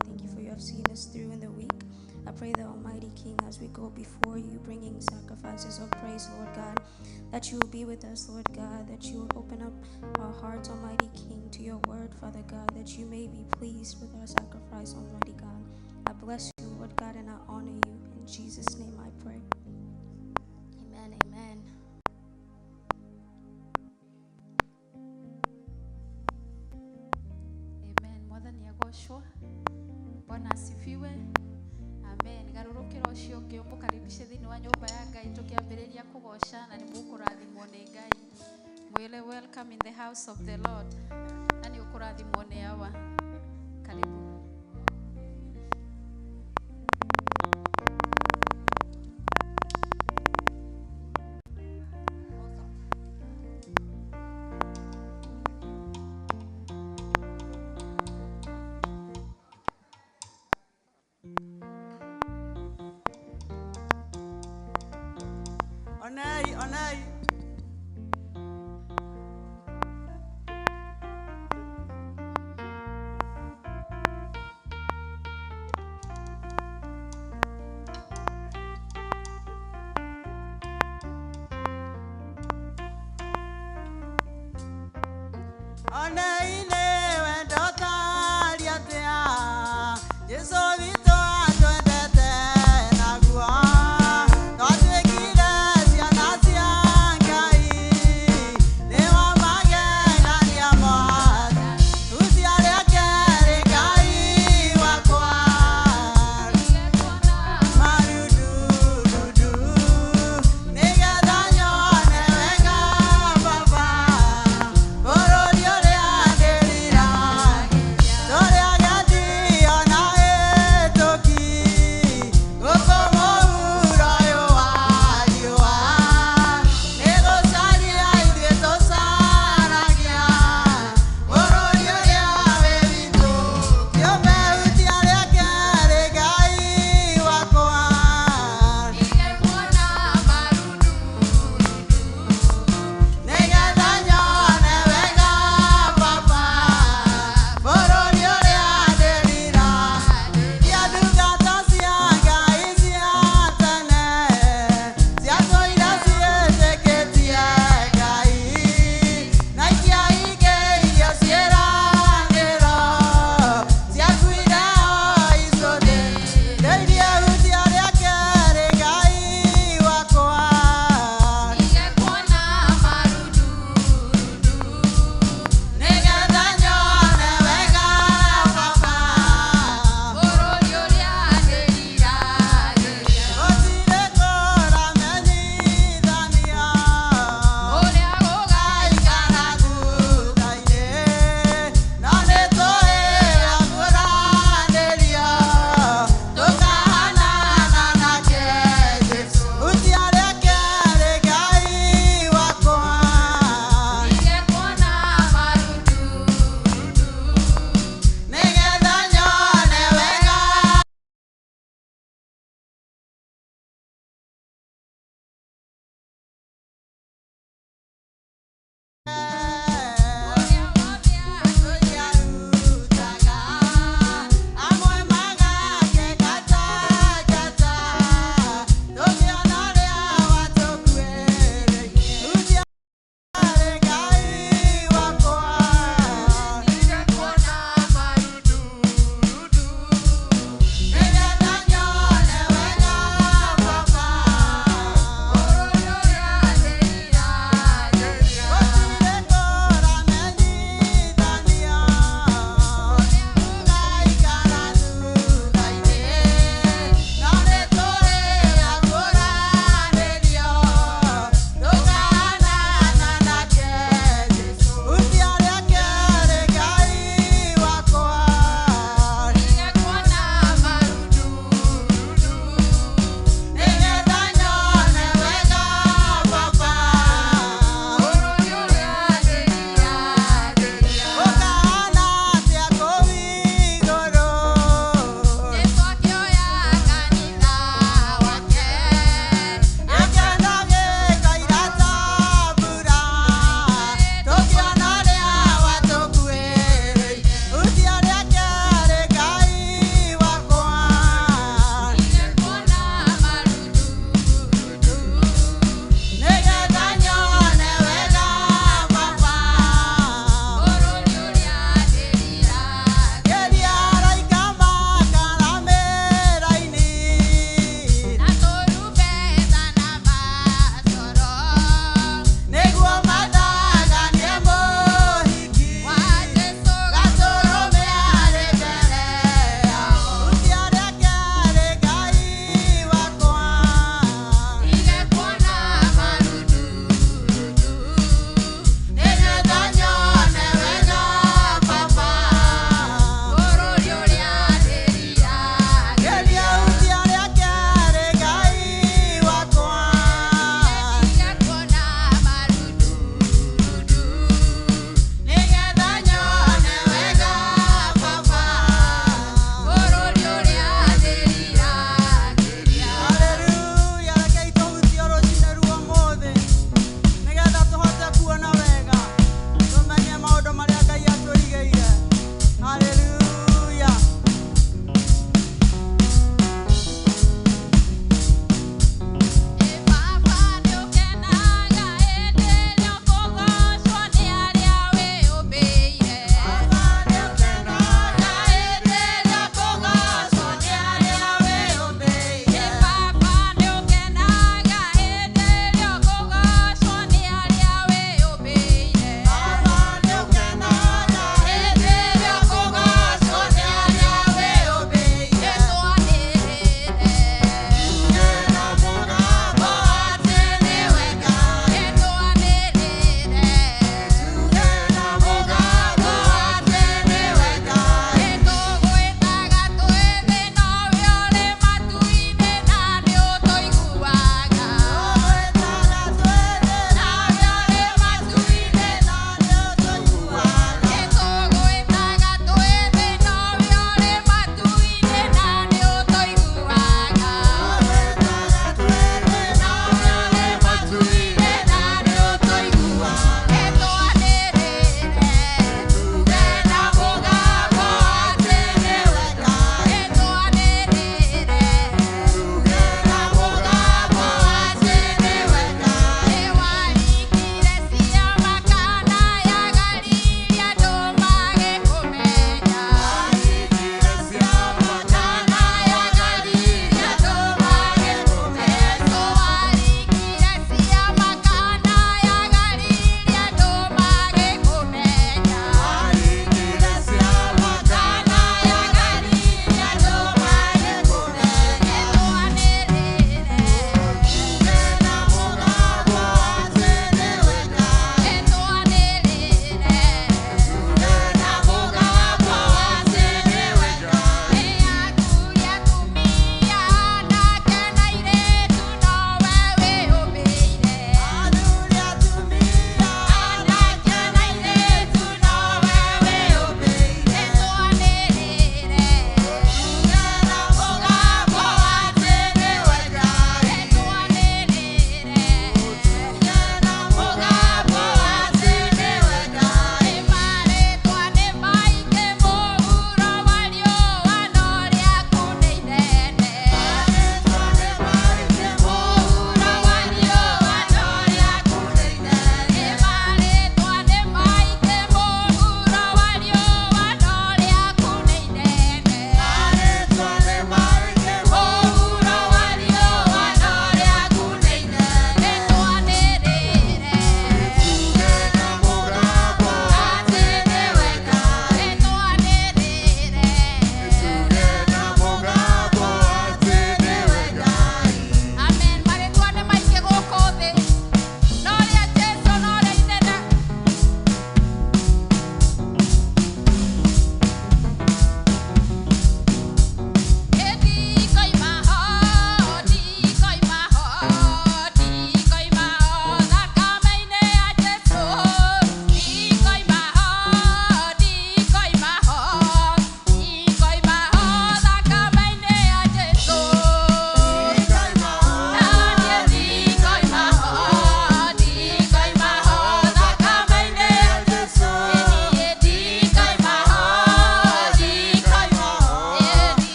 God. Thank you for you have seen us through in the week. I pray the Almighty King, as we go before you, bringing sacrifices of praise, Lord God, that you will be with us, Lord God, that you will open up our hearts, Almighty King, to your word, Father God, that you may be pleased with our sacrifice, Almighty God. I bless you, Lord God, and I honor you. In Jesus' name I pray. Amen, amen. Amen. Mwathani agocwo. Bwana asifiwe. Amen. Garũrũkĩra ũcio ũngĩ ũmũkaribishe thĩinĩ wa nyũmba ya Ngai tũkĩambĩrĩria kũgoca na nĩ mũkũrathimwo nĩ Ngai. Mwĩre welcome in the house of the Lord. Na nĩ ũkũrathimwo nĩ Awa. Karibu. Onai, onai. Onai ne wendo tari atia, Jesu witũ atwendete naguo. Twatuĩkire ciana cia Ngai, nĩ wa magegania Mwathani. Rucia rĩake rĩ Ngai wakwa. Marudududu, nĩgetha nyone wega Baba, bũrũri ũrĩa ndĩriragĩria. Tũrĩ agendi ona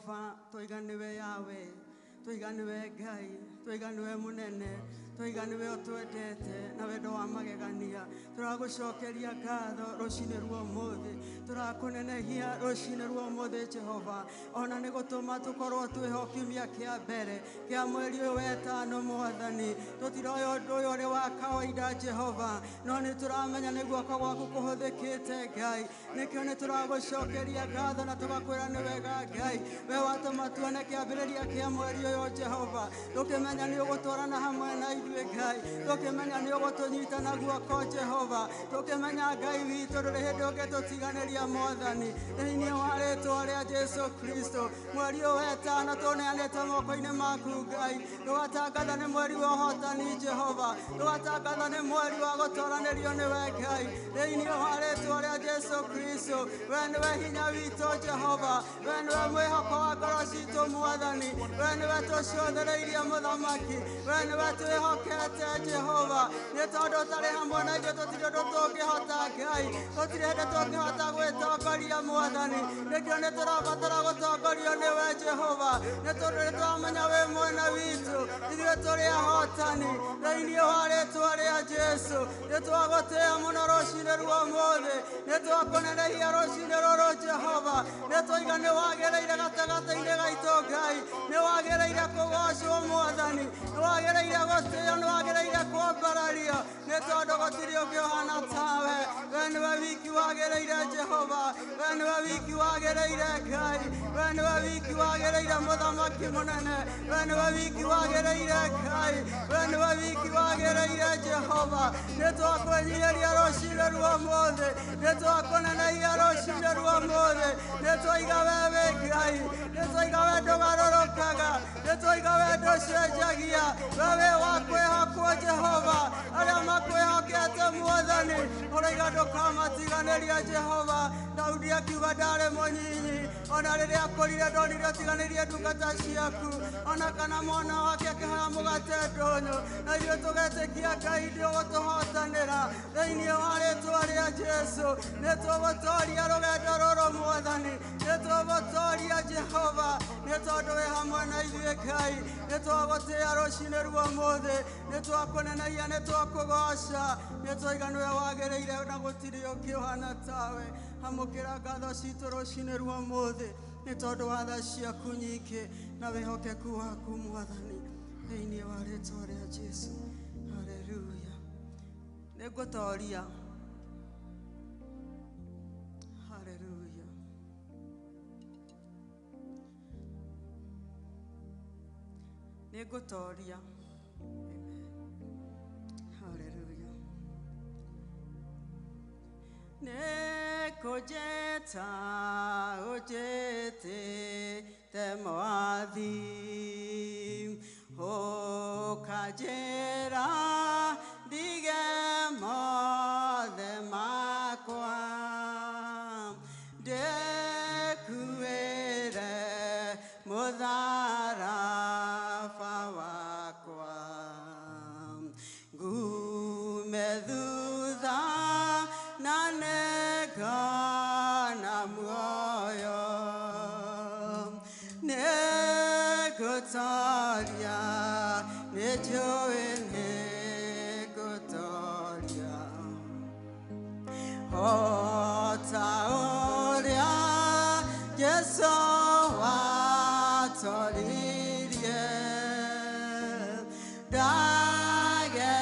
Jehova, twaiga nĩwe Yahweh, twaiga nĩwe Ngai, twaiga nĩwe mũnene, twaiga nĩwe ũtwendete na wendo wa magegania. Tũragũcokeria ngatho rũcinĩ rwa ũmũthĩ, tũrakũnenehia rũcinĩ rwa ũmũthĩ Jehova, ona nĩ gũtũma tũkorwo twĩho kiumia kĩa mbere kĩa mweri ũyũ wetano Mwathani. Tũtiroya ũndũ ũyũ ũrĩ wa kawaida Jehova, no nĩ tũramenya nĩ guoko gwaku kũhũthĩkĩte Ngai, nĩkĩo nĩ tũragũcokeria ngatho na tũgakwĩra nĩ wega Ngai, we watũma tuone kĩambĩrĩria kĩa mweri ũyũ Jehova, tũkĩmenya nĩ ũgũtwarana hamwe na ithuĩ Ngai, tũkĩmenya nĩ ũgũtũnyita na guoko Jehova, tũkĩmenya Ngai witũ ndũrĩ hĩndĩ ũngĩtũtiganĩria Mwathani, thĩinĩ wa rĩtwa rĩa Jesu Kristo. Mweri ũyũ wetano tũneanĩte moko-inĩ maku Ngai, tũgatangatha nĩ mweri wa ũhotani Jehova, tũgatangatha nĩ mweri wa gũtoranĩrio nĩwe Ngai, thĩinĩ wa rĩtwa rĩa Jesu Kristo. We nĩwe hinya witũ Jehova, we nĩwe mwĩhoko wa ngoro citũ Mwathani, we nĩwe tũcothereirie mũthamaki, we nĩwe twĩhokete Jehova, nĩ tondũ ũtarĩ hamwe na ithuĩ tũtirĩ ũndũ tũngĩhota Ngai, tũtirĩ hĩndĩ tũngĩhota gwĩtongoria Mwathani, nĩkĩo nĩ tũrabatara gũtongorio nĩwe Jehova, nĩ tondũ nĩ tũramenya wĩ mwena witũ, ithuĩ tũrĩ ahotani thĩinĩ wa rĩtwa rĩa Jesu. Nĩ twagũtĩĩa mũno rũcinĩ rwa ũmũthĩ, nĩ twakũnenehia rũcinĩ rũrũ Jehova, nĩ twaiga nĩ wagĩrĩire gatagatĩ-inĩ gaitũ Ngai, nĩ wagĩrĩire kũgocwo Mwathani, nĩ wagĩrĩire gũtĩĩo, nĩ wagĩrĩire kwambarario, nĩ tondũ gũtirĩ ũngĩ ũhana tawe. We nĩwe wiki wagĩrĩire Jehova, we nĩwe wiki wagĩrĩire Ngai, we nĩwe wiki wagĩrĩire mũthamaki mũnene, we nĩwe wiki wagĩrĩire Ngai, we nĩwe wiki wagĩrĩire Jehova. Nĩ twakwĩnyihĩria rũcinĩ rwa ũmũthĩ, nĩ twakũnenehia rũcinĩ rwa ũmũthĩ, nĩ twaiga we wĩ Ngai, nĩ twaiga we ndũgarũrũkaga, nĩ twaiga we ndũcenjagia, we wĩ wa kwĩhokwo Jehova, arĩa makwĩhokete Mwathani ũraiga ndũkamatiganĩria Jehova. Daudi akiuga ndarĩ mũnyinyi, ona rĩrĩa akũrire ndonire ũtiganĩrie ndungata ciaku, ona kana mwana wake akĩhoya mũgate ndũnyũ, na ithuĩ tũgetĩkia Ngai ndũgũtũhotanĩra thĩinĩ wa rĩtwa rĩa Jesu. Nĩ tũgũtoria rũgendo rũrũ Mwathani, nĩ tũgũtoria Jehova, nĩ tondũ wĩ hamwe na ithuĩ Ngai. Nĩ twagũtĩĩa rũcinĩ rwa ũmũthĩ, nĩ twakũnenehia, nĩ twakũgoca, nĩ twaiga nĩwe wagĩrĩire na gũtirĩ ũngĩ ũhana tawe. Amũkĩra ngatho citũ rũcinĩ rwa ũmũthĩ, nĩ tondũ wa tha ciaku nyingĩ na wĩhokeku waku Mwathani, thĩinĩ wa rĩtwa rĩa Jesu. Haleluya. Nĩ ngũtoria. Haleluya. Nĩ ngũtoria. Amen. Haleluya. Nĩkũnjĩta ũnjĩtĩte Mwathi, ũkanjĩra ndige mothe makwa, ndĩkuĩre mũtharaba wakwa, ngume thutha na nĩngona muoyo, nĩngũtoria, nĩnjũĩ nĩngũtoria, o ta ũrĩa Jesũ watoririe, ndagerera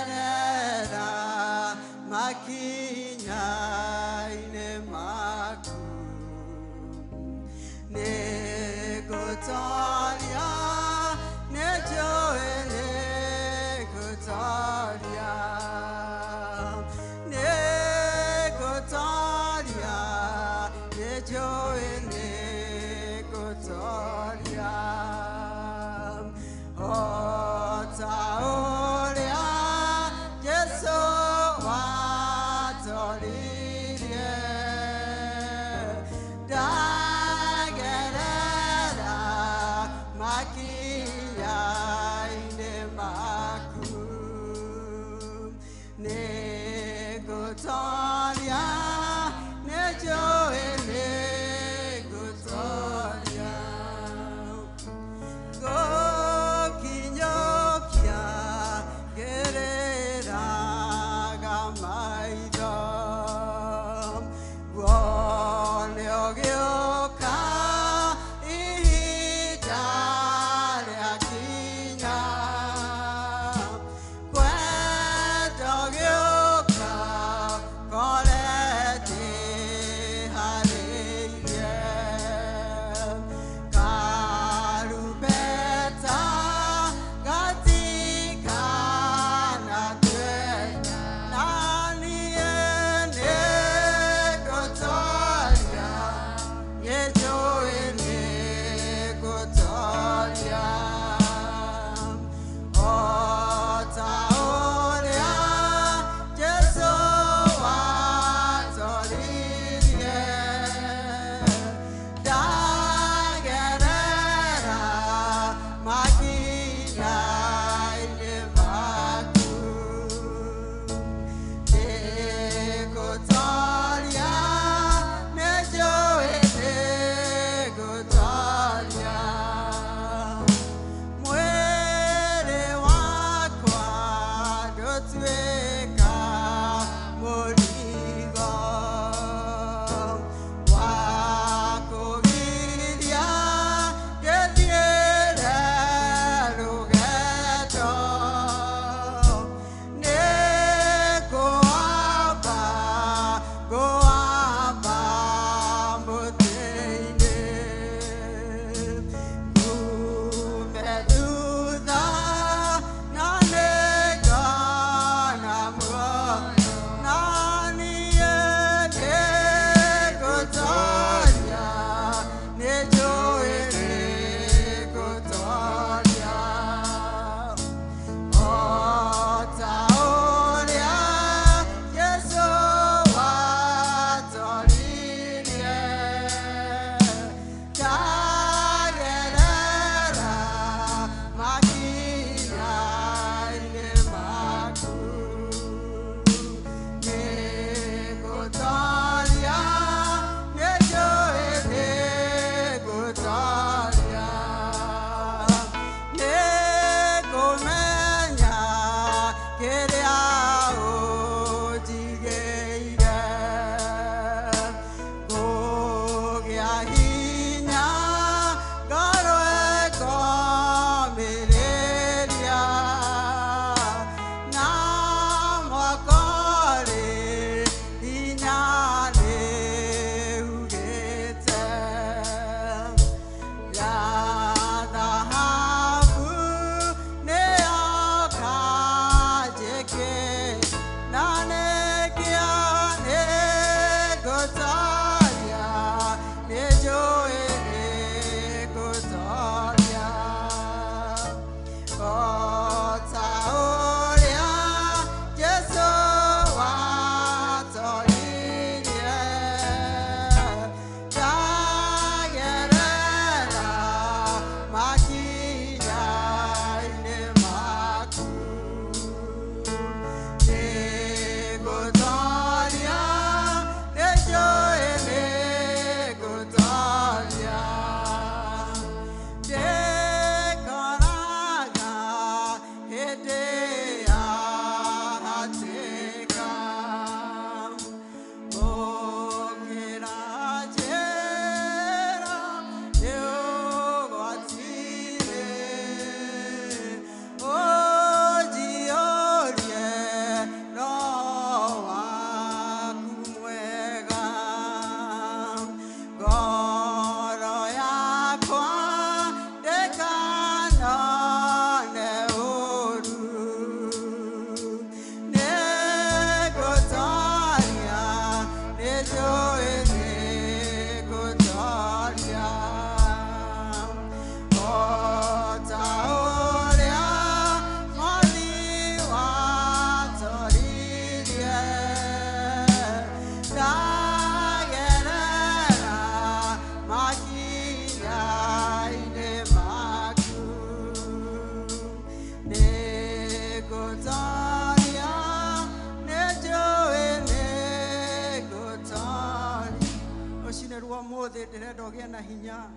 tũgĩe na hinya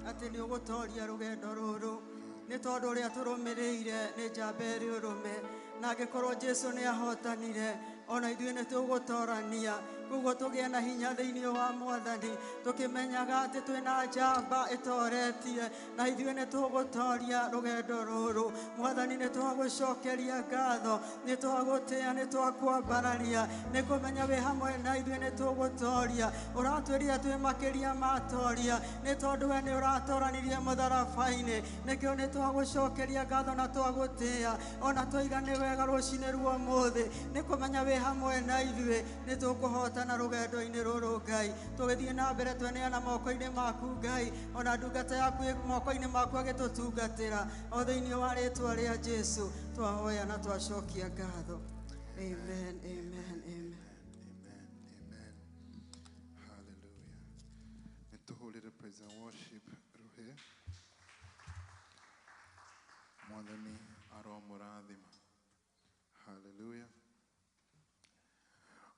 atĩ nĩ ũgũtoria rũgendo rũrũ nĩ tondũ ũrĩa tũrũmĩrĩire nĩ njamba ĩrĩ ũrũme na angĩkorwo Jesu nĩ ahotanire ona ithuĩ nĩ tũgũtorania koguo tũgĩe na hinya thĩinĩ wa mwathani tũkĩmenyaga atĩ twĩna njamba ĩtoretie na ithuĩ nĩ tũgũtoria rũgendo rũrũ. Mwathani nĩ twagũcokeria ngatho, nĩ twagũtĩa, nĩ twakwambararia, nĩ kũmenya wĩ hamwe na ithuĩ nĩ tũgũtoria. Ũratwĩrire twĩ makĩria matoria nĩ tondũ we nĩ ũratoranirie mũtharaba-inĩ, nĩkĩo nĩ twagũcokeria ngatho na twagũtĩa ona twaiga nĩ wega rũcinĩ rwa ũmũthĩ nĩ kũmenya wĩ hamwe na ithuĩ nĩ tũkũhotana rũgendo-inĩ rũrũ. Ngai tũgĩthiĩ na mbere tweneana moko-inĩ maku Ngai, ona ndungata yaku ĩ moko-inĩ maku agĩtũtungatĩra o thĩinĩ wa rĩtwa rĩa Jesu twahoya na twacokia ngatho. Amen, amen, amen. Amen, amen. Hallelujah. Nĩtũhũrĩre praise and worship rũhĩ. Mwathani aromũrathima. Hallelujah.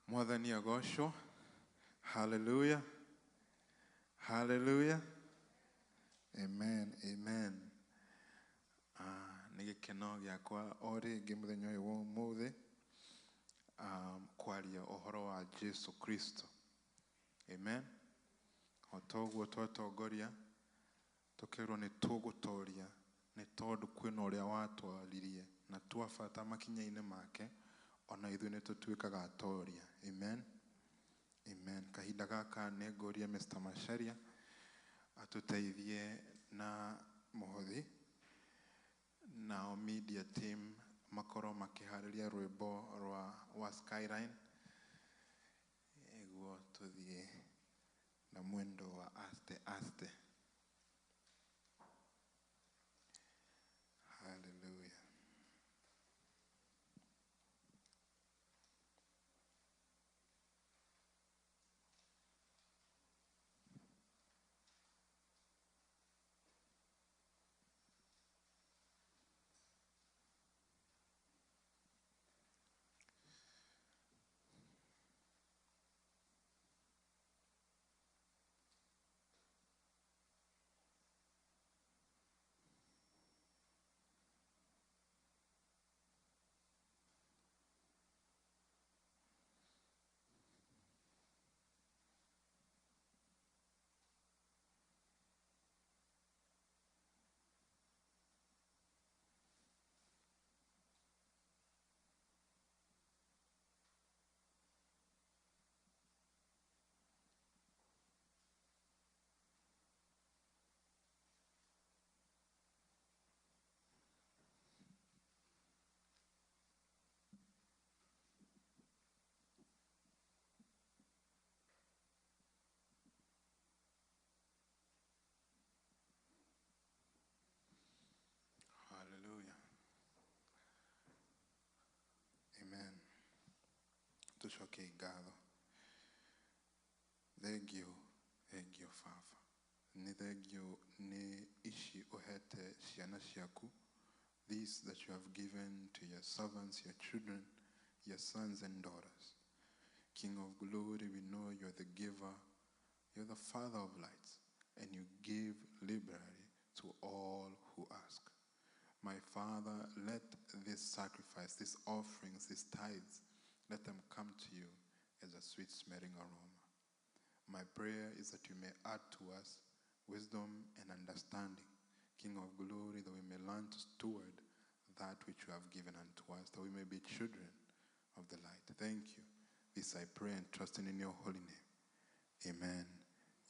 Mwathani agocwo. Hallelujah. Hallelujah. Amen, amen. Nĩ gĩkeno gĩakwa o rĩngĩ mũthenya ũyũ wa ũmũthĩ kwaria ũhoro wa Jesu Kristo. Amen. O ta ũguo twatongoria tũkerwo nĩ tũgũtoria nĩ tondũ kwĩna ũrĩa watwaririe na twabata makinya-inĩ make ona ithuĩ nĩ tũtuĩkaga atoria. Amen. Amen. Kahinda gaka nĩ ngũria Mr. Macharia atũteithie na mũhothi, nao media team makorwo makĩharĩria rwĩmbo rwa wa Skyline ĩguo tũthiĩ na mwendo wa aste aste. Hallelujah. Hallelujah. Amen. Tũcokie ngatho. Thengiũ, thengiũ Baba. Nĩ thengiũ nĩ ici ũhete ciana ciaku, these that you have given to your servants, your children, your sons and daughters. King of glory, we know you're the giver, you're the father of lights, and you give liberally to all who ask. My Father, let this sacrifice, these offerings, these tithes, let them come to you as a sweet-smelling aroma. My prayer is that you may add to us wisdom and understanding, King of glory, that we may learn to steward that which you have given unto us, that we may be children of the light. Thank you. This I pray and trusting in your holy name. Amen,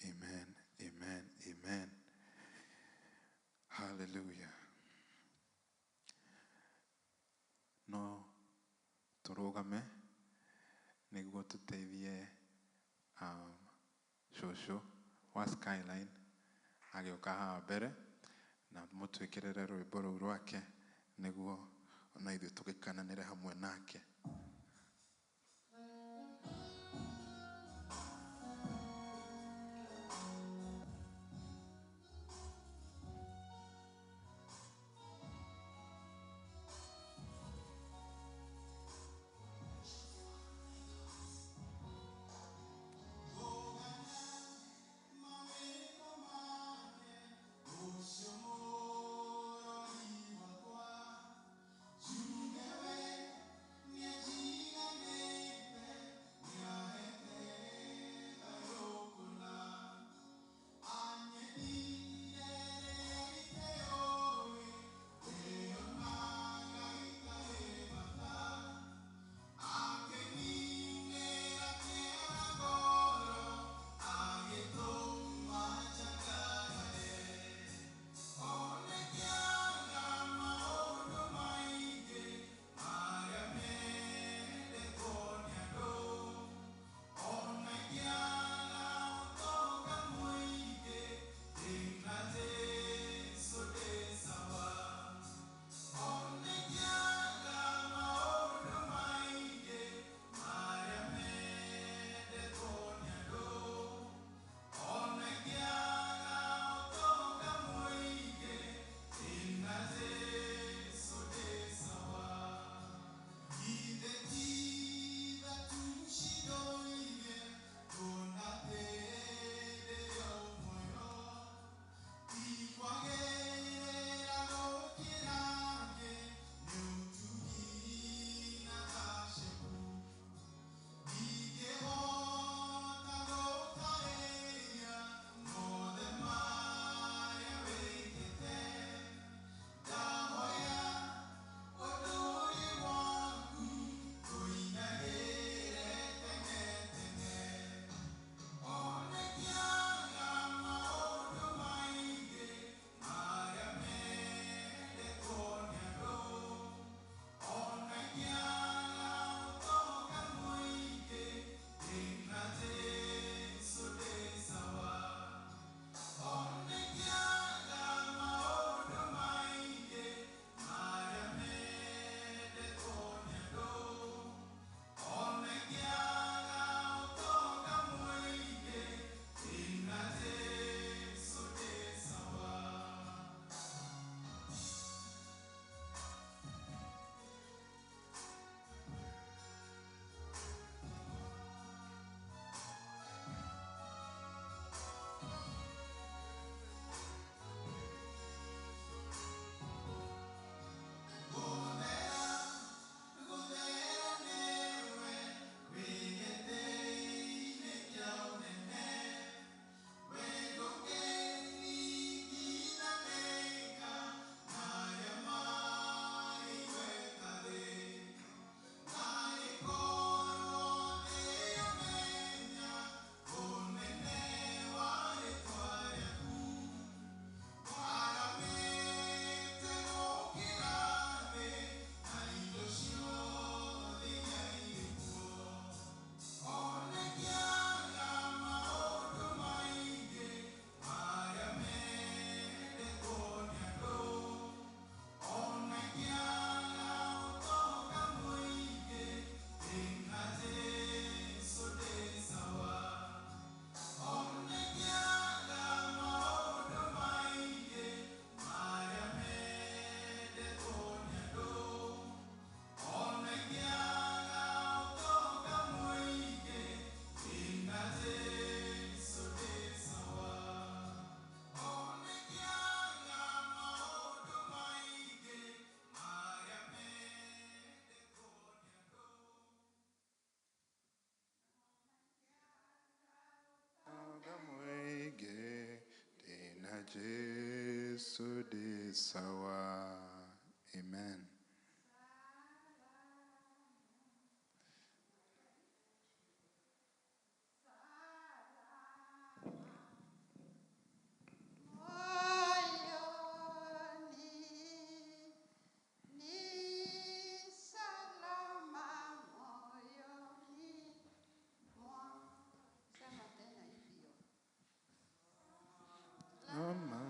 amen, amen, amen. Hallelujah. No tũrũgame nĩguo tũteithie cũcũ wa Skyline agĩũka haha mbere na mũtwĩkĩrĩre rwĩmbo rũu rwake nĩguo ona ithuĩ tũgĩkananĩre hamwe nake. Mawego Jesu ndĩ sawa. Amen. Moyoni ni salama moyoni mwa. Sema tena hivyo. Ama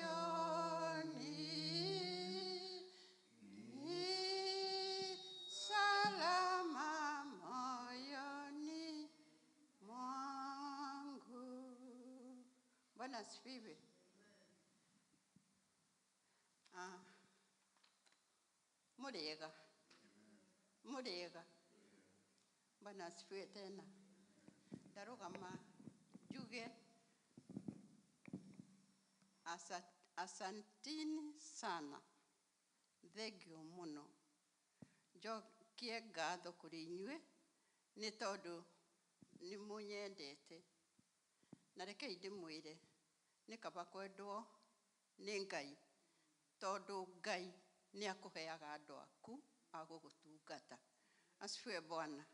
Moyoni ni salama moyoni mwangu. Bwana asifiwe. Ah. Muriega. Muriega. Bwana asifiwe tena. Ndarũgama njuge asantini sana, thengio mũno, njokie ngatho kũrĩ inyuĩ nĩ tondũ nĩ mũnyendete, na rekei ndĩmwĩre nĩ kaba kwendwo nĩ Ngai, tondũ Ngai nĩ akũheaga andũ aku a gũgũtungata. Asifiwe Bwana.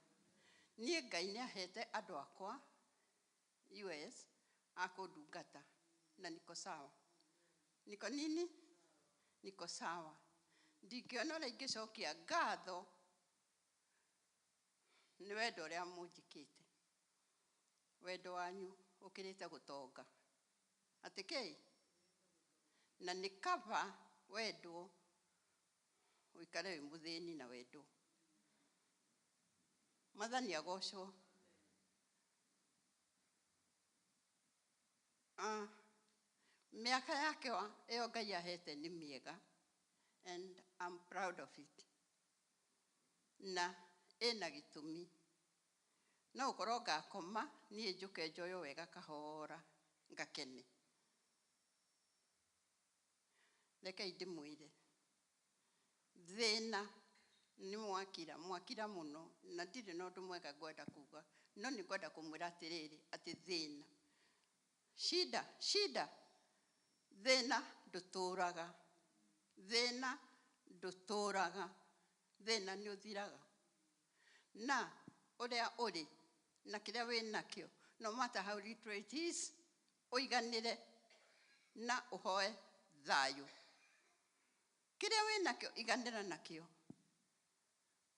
Niĩ Ngai nĩ ahete andũ akwa US a kũndungata na niko sawa. Niko nini? Niko sawa. Ndingĩona ũrĩa ingĩcokia ngatho nĩ wendo ũrĩa mũnjĩkĩte. Wendo wanyu ũkĩrĩte gũtonga. Atĩ kĩ? Na nĩ kaba wendwo ũikare wĩ mũthĩni na wendwo. Mwathani agocwo. Ah, mĩaka yakwa ĩyo Ngai ahete nĩ mĩega and I'm proud of it. Na ĩna gĩtũmi. No ũkorwo ngakoma niĩ njũke njoywo wega kahora ngakene. Rekei ndĩmwĩre thĩna nĩ mwakira mwakira mũno na ndirĩ na ũndũ mwega ngwenda kuga, no nĩ ngwenda kũmwĩra atĩrĩrĩ, atĩ thĩna, shida shida, thĩna ndũtũraga, thĩna ndũtũraga, thĩna nĩ ũthiraga. Na ũrĩa ũrĩ na kĩrĩa wĩ nakĩo, no matter how little it is, ũiganĩre na ũhoe thayũ. Kĩrĩa wĩ nakĩo iganĩra nakĩo.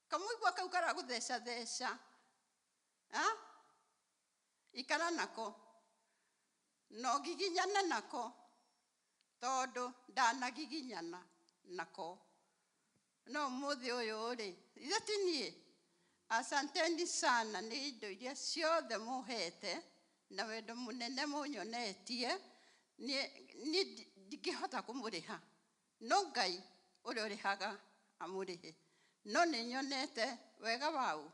Kamũigua kau karagũtheca theca, ikara nako na ũgiginyane nako, tondũ ndanagiginyana nako. No ũmũthĩ ũyũ rĩ, ithe ti niĩ. Asanteni sana nĩ indo iria ciothe mũhete na wendo mũnene mũnyonetie. Niĩ ndingĩhota kũmũrĩha, no Ngai ũrĩa ũrĩhaga amũrĩhe. No nĩ nyonete wega wau,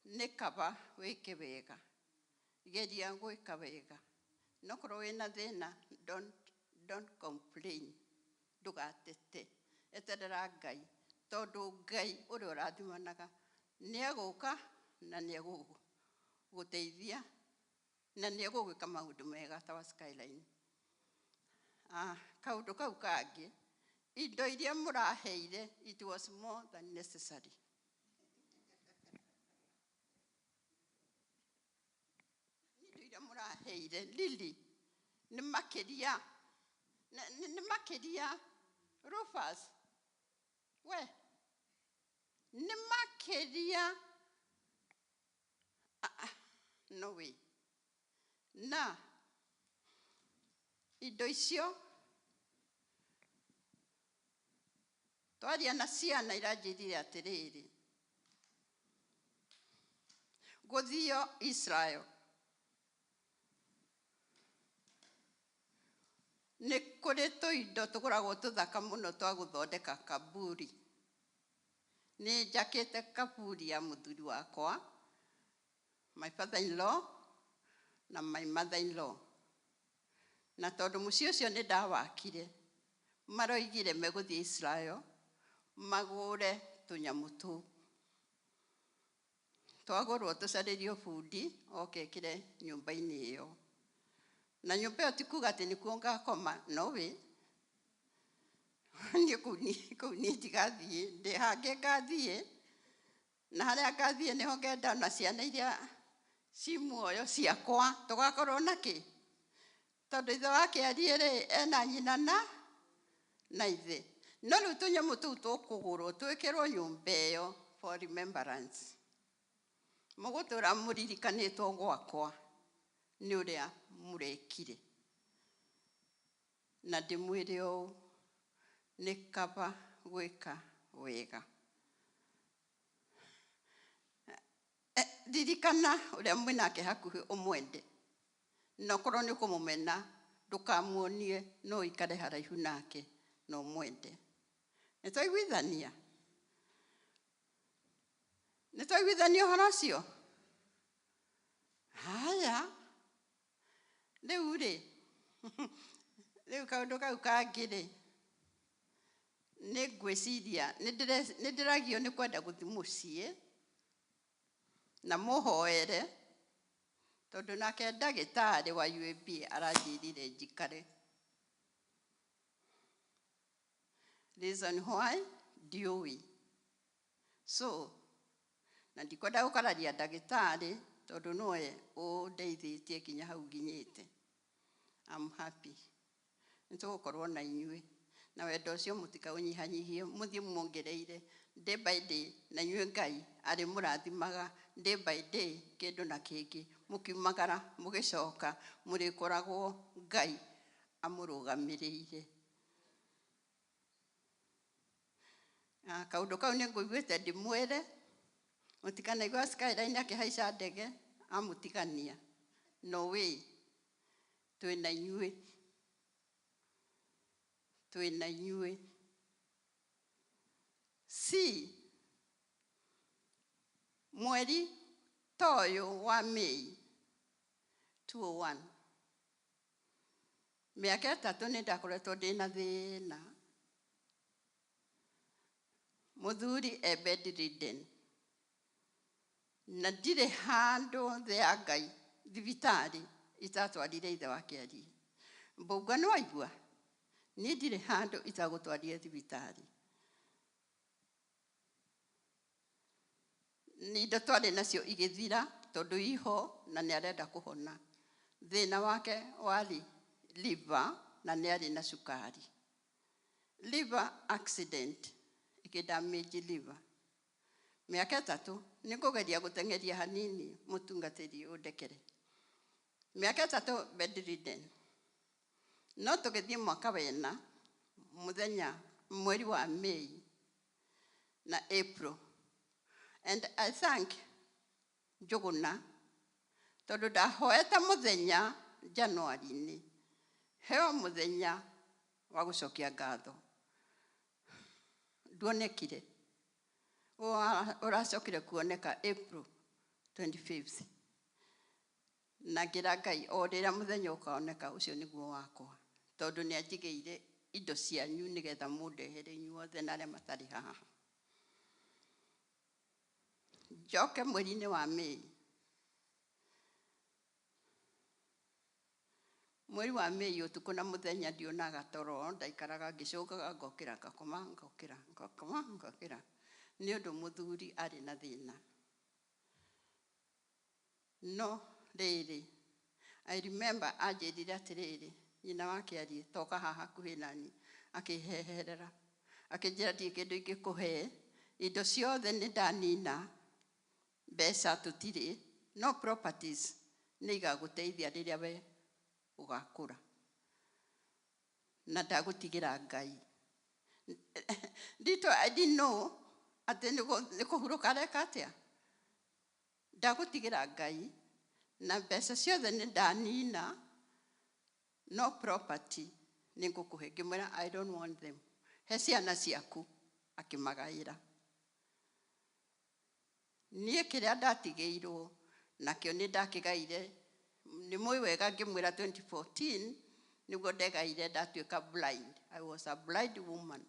nĩ kaba wĩke wega, geria gwĩka wega. No korwo wĩna thĩna, don't complain, ndũgatete, eterera Ngai, tondũ Ngai ũrĩa ũrathimanaga nĩ egũka na nĩ egũgũteithia na nĩ egũgwĩka maũndũ mega ta wa Skyline. Ah, kaũndũ kau kangĩ, indo iria mũraheire, it was more than necessary. Indo iria mũraheire Lily nĩ makĩria, nĩ makĩria. Rufus, we nĩ makĩria. Ah, ah, no way. Na indo icio twaria na ciana iranjĩrire atĩrĩrĩ, gũthio Israel nĩ kũrĩ tũindo tũgũragwo tũthaka mũno twa gũthondeka kaburi. Nĩ njakĩte kaburi ya mũthuri wakwa, my father in law na my mother in law, na tondũ mũciĩ ũcio nĩ ndawakire, maroigire megũthiĩ Israel magũre tũnyamũ tũu. Twagũrwo tũcarĩrio bundi oke ekĩre nyũmba-inĩ ĩyo. Na nyũmba ĩyo ti kuga atĩ nĩkuo ngakoma, no wĩ niĩ kũu niĩ kũu niĩ ndigathiĩ, ndĩ hangĩ ngathiĩ, na harĩa ngathiĩ nĩho ngenda na ciana iria ci muoyo ciakwa tũgakorwo na kĩ, tondũ ithe wa Kĩariĩ rĩ ena nyina na ithe. No rĩu tũnyamũ tũu tũkũgũrwo twĩkĩrwo nyũmba ĩyo for remembrance. Mũgũtũra mũririkanĩtwo gwakwa nĩ ũrĩa mũrekire. Na ndĩmwĩre ũũ, nĩ kaba gwĩka wega. Ririkana ũrĩa mwĩnake hakuhĩ ũmwende. Na okorwo nĩ ũkũmũmena ndũkamuonie, no ũikare haraihu nake na ũmwende. Nĩ twaiguithania? Nĩ twaiguithania ũhoro ũcio? Haya, rĩu rĩ, rĩu kaũndũ kau kangĩ rĩ, nĩ ngwĩciria nĩ ndĩragio nĩ kwenda gũthiĩ mũciĩ na mũhoere, tondũ nake ndagĩtarĩ wa UAB aranjĩrire njikare. Reason why ndiũĩ. So na ndikwenda gũkararia ndagĩtarĩ tondũ nowe ũndeithĩtie nginya hau nginyĩte. I'm happy. Nĩ tũgũkorwo na inyuĩ na wendo ũcio mũtikaũnyihanyihie, mũthiĩ muongereire day by day, na inyuĩ Ngai arĩ mũrathimaga day by day kĩndũ na kĩngĩ, mũkiumagara mũgĩcoka mũrĩkoragwo Ngai amũrũgamĩrĩire. Kaũndũ kau nĩ ngũiguĩte ndĩmwĩre, mũtikanaigua Skyline akĩhaica ndege amũtigania. No way, twĩna inyuĩ, twĩna inyuĩ. C mweri ta ũyũ wa May 201, mĩaka 3 nĩ ndakoretwo ndĩna thĩna. Mũthuri e bedridden na ndirĩ handũ thĩ ya Ngai thibitarĩ itatwarire ithe wa Kĩariĩ. Mbũgua nĩ waigua, niĩ ndirĩ handũ itagũtwarire thibitarĩ. Indo twarĩ nacio igĩthira tondũ iho na nĩ arenda kũhona. Thĩna wake warĩ liver na nĩ arĩ na cukari. Liver accident ĩkĩdamage liver. Mĩaka 3 nĩ ngũgeria gũteng'eria hanini, mũtungatĩri ũndekere. Mĩaka 3 bedridden. No tũgĩthiĩ mwaka wena mũthenya mweri wa May na April. And I thank Njũgũna tondũ ndahoete mũthenya January-inĩ heo mũthenya wa gũcokia ngatho, nduonekire. Ũracokire kuoneka April 25th, na ngĩra Ngai o rĩrĩa mũthenya ũkaoneka ũcio nĩguo wakwa, tondũ nĩ anjigĩire indo cianyu nĩgetha mũndehere inyuothe na arĩa matarĩ haha. Njoke mweri-inĩ wa May, mweri wa May ũtukũ na mũthenya ndionaga toro, ndaikaraga ngĩcũngaga, ngokĩra ngakoma, ngokĩra ngakoma, ngokĩra, nĩ ũndũ mũthuri arĩ na thĩna. No rĩrĩ, I remember anjĩrire atĩrĩrĩ, nyina wa Kĩariĩ, toka haha hakuhĩ nani, akĩheherera akĩnjĩra ndirĩ kĩndũ ingĩkũhe, indo ciothe nĩ ndanina, mbeca tũtirĩ, no properties nĩ igagũteithia rĩrĩa we ũgakũra, na ndagũtigĩra Ngai. Ndito, I didn't know atĩ nĩ kũhurũka areka atĩa. Ndagũtigĩra Ngai na mbeca ciothe nĩ ndanina, no property nĩ ngũkũhe. Ngĩmwĩra I don't want them, he ciana ciaku. Akĩmagaĩra. Niĩ kĩrĩa ndatigĩirwo nakĩo nĩ ndakĩgaire, nĩ mũĩ wega. Ngĩmwĩra 2014 nĩguo ndegaire ndatuĩka blind. I was a blind woman.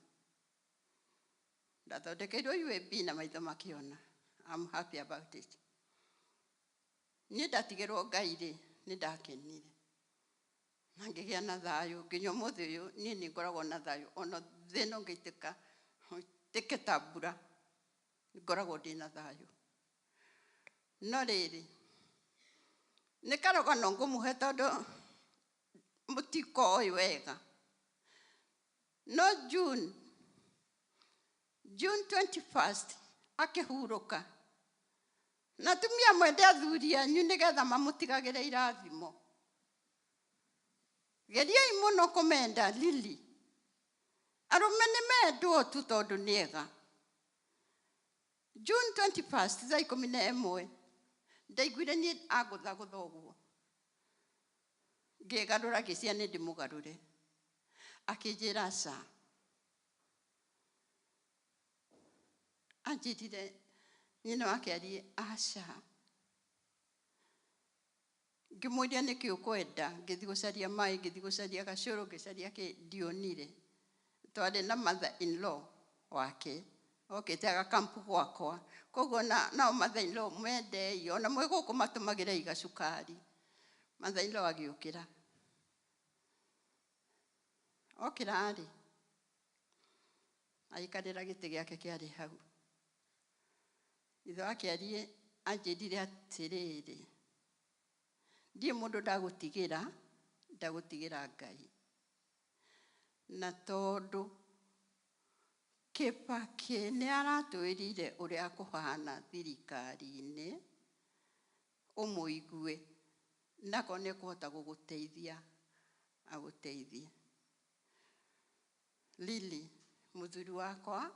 Ndathondekeirwo UAB na maitho makĩona. I'm happy about it. Niĩ ndatigĩrwo Ngai rĩ, nĩ ndakenire. Na ngĩgĩa na thayũ nginya ũmũthĩ ũyũ niĩ nĩ ngoragwo na thayũ ona thĩna ũngĩitĩka ũitĩke ta mbura ngoragwo ndĩna thayũ. No rĩrĩ nĩ karũgano ngũmũhe tondũ mũtikoĩ wega. No June 21st akĩhurũka na atumia mwende athuri anyu nĩgetha mamũtigagĩre irathimo. Geriai mũno kũmenda Lili. Arũme nĩ mendwo tu tondũ nĩ ega. June 21st thaa 11 ndaiguire niĩ angũthagũtha ũguo ngĩgarũra ngĩciria nĩ ndĩmũgarũre akĩnjĩra aca. Anjĩrire nyina wake arie aca. Ngĩmũria nĩkĩ ũkwenda ngĩthiĩ gũcaria maĩ ngĩthiĩ gũcaria gacũrũ ngĩcaria kĩ ndionire. Twarĩ na mother in law wake okĩte agakampu gwakwa koguo nao mother in law mendei ona mwĩ gũkũ matũmagĩrei gacukari. Mother in law agĩũkĩra okĩra rĩ aikarĩra gĩtĩ gĩake kĩarĩ hau. Ithe wake arie anjĩrire atĩrĩrĩ ndiĩ mũndũ ndagũtigĩra ndagũtigĩra Ngai. Na tondũ Kĩbakĩ nĩ aratwĩrire ũrĩa kũhana thirikari-inĩ ũmũigue nako nĩ ekũhota gũgũteithia agũteithie. Lili mũthuri wakwa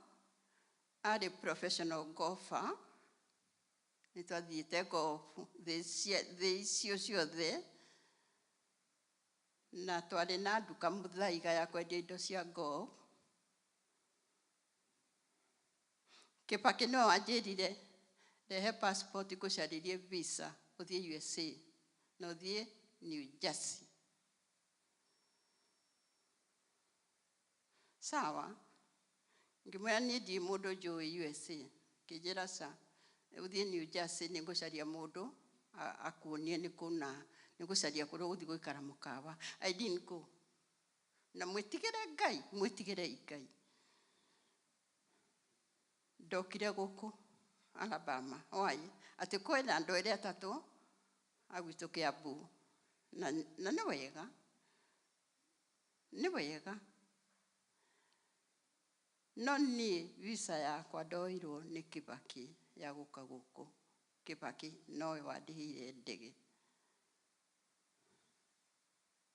arĩ professional golfer nĩ twathiĩte golf thĩ icio ciothe na twarĩ na nduka Mũthaiga ya kwendia indo cia golf. Kĩbakĩ nĩwe wanjĩrire rehe passport ngũcarĩrie visa ũthiĩ USA na ũthiĩ New Jersey. Sawa ngĩmwĩra niĩ ndirĩ mũndũ njũĩ USA akĩnjĩra ca ũthiĩ New Jersey nĩ ngũcaria mũndũ akuonie nĩ kũna nĩ ngũcaria kũrĩa ũgũthiĩ gũikara mũkawa. I didn't go. Na mwĩtigĩre Ngai mwĩtigĩrei Ngai. Ndokire gũkũ Alabama why atĩ kwĩna andũ erĩ atatũ a gwitũ Kiambu na nĩ wega nĩ wega no niĩ visa yakwa ndoirwo nĩ Kĩbakĩ ya gũka gũkũ. Kĩbakĩ nowe wandĩhĩire ndege.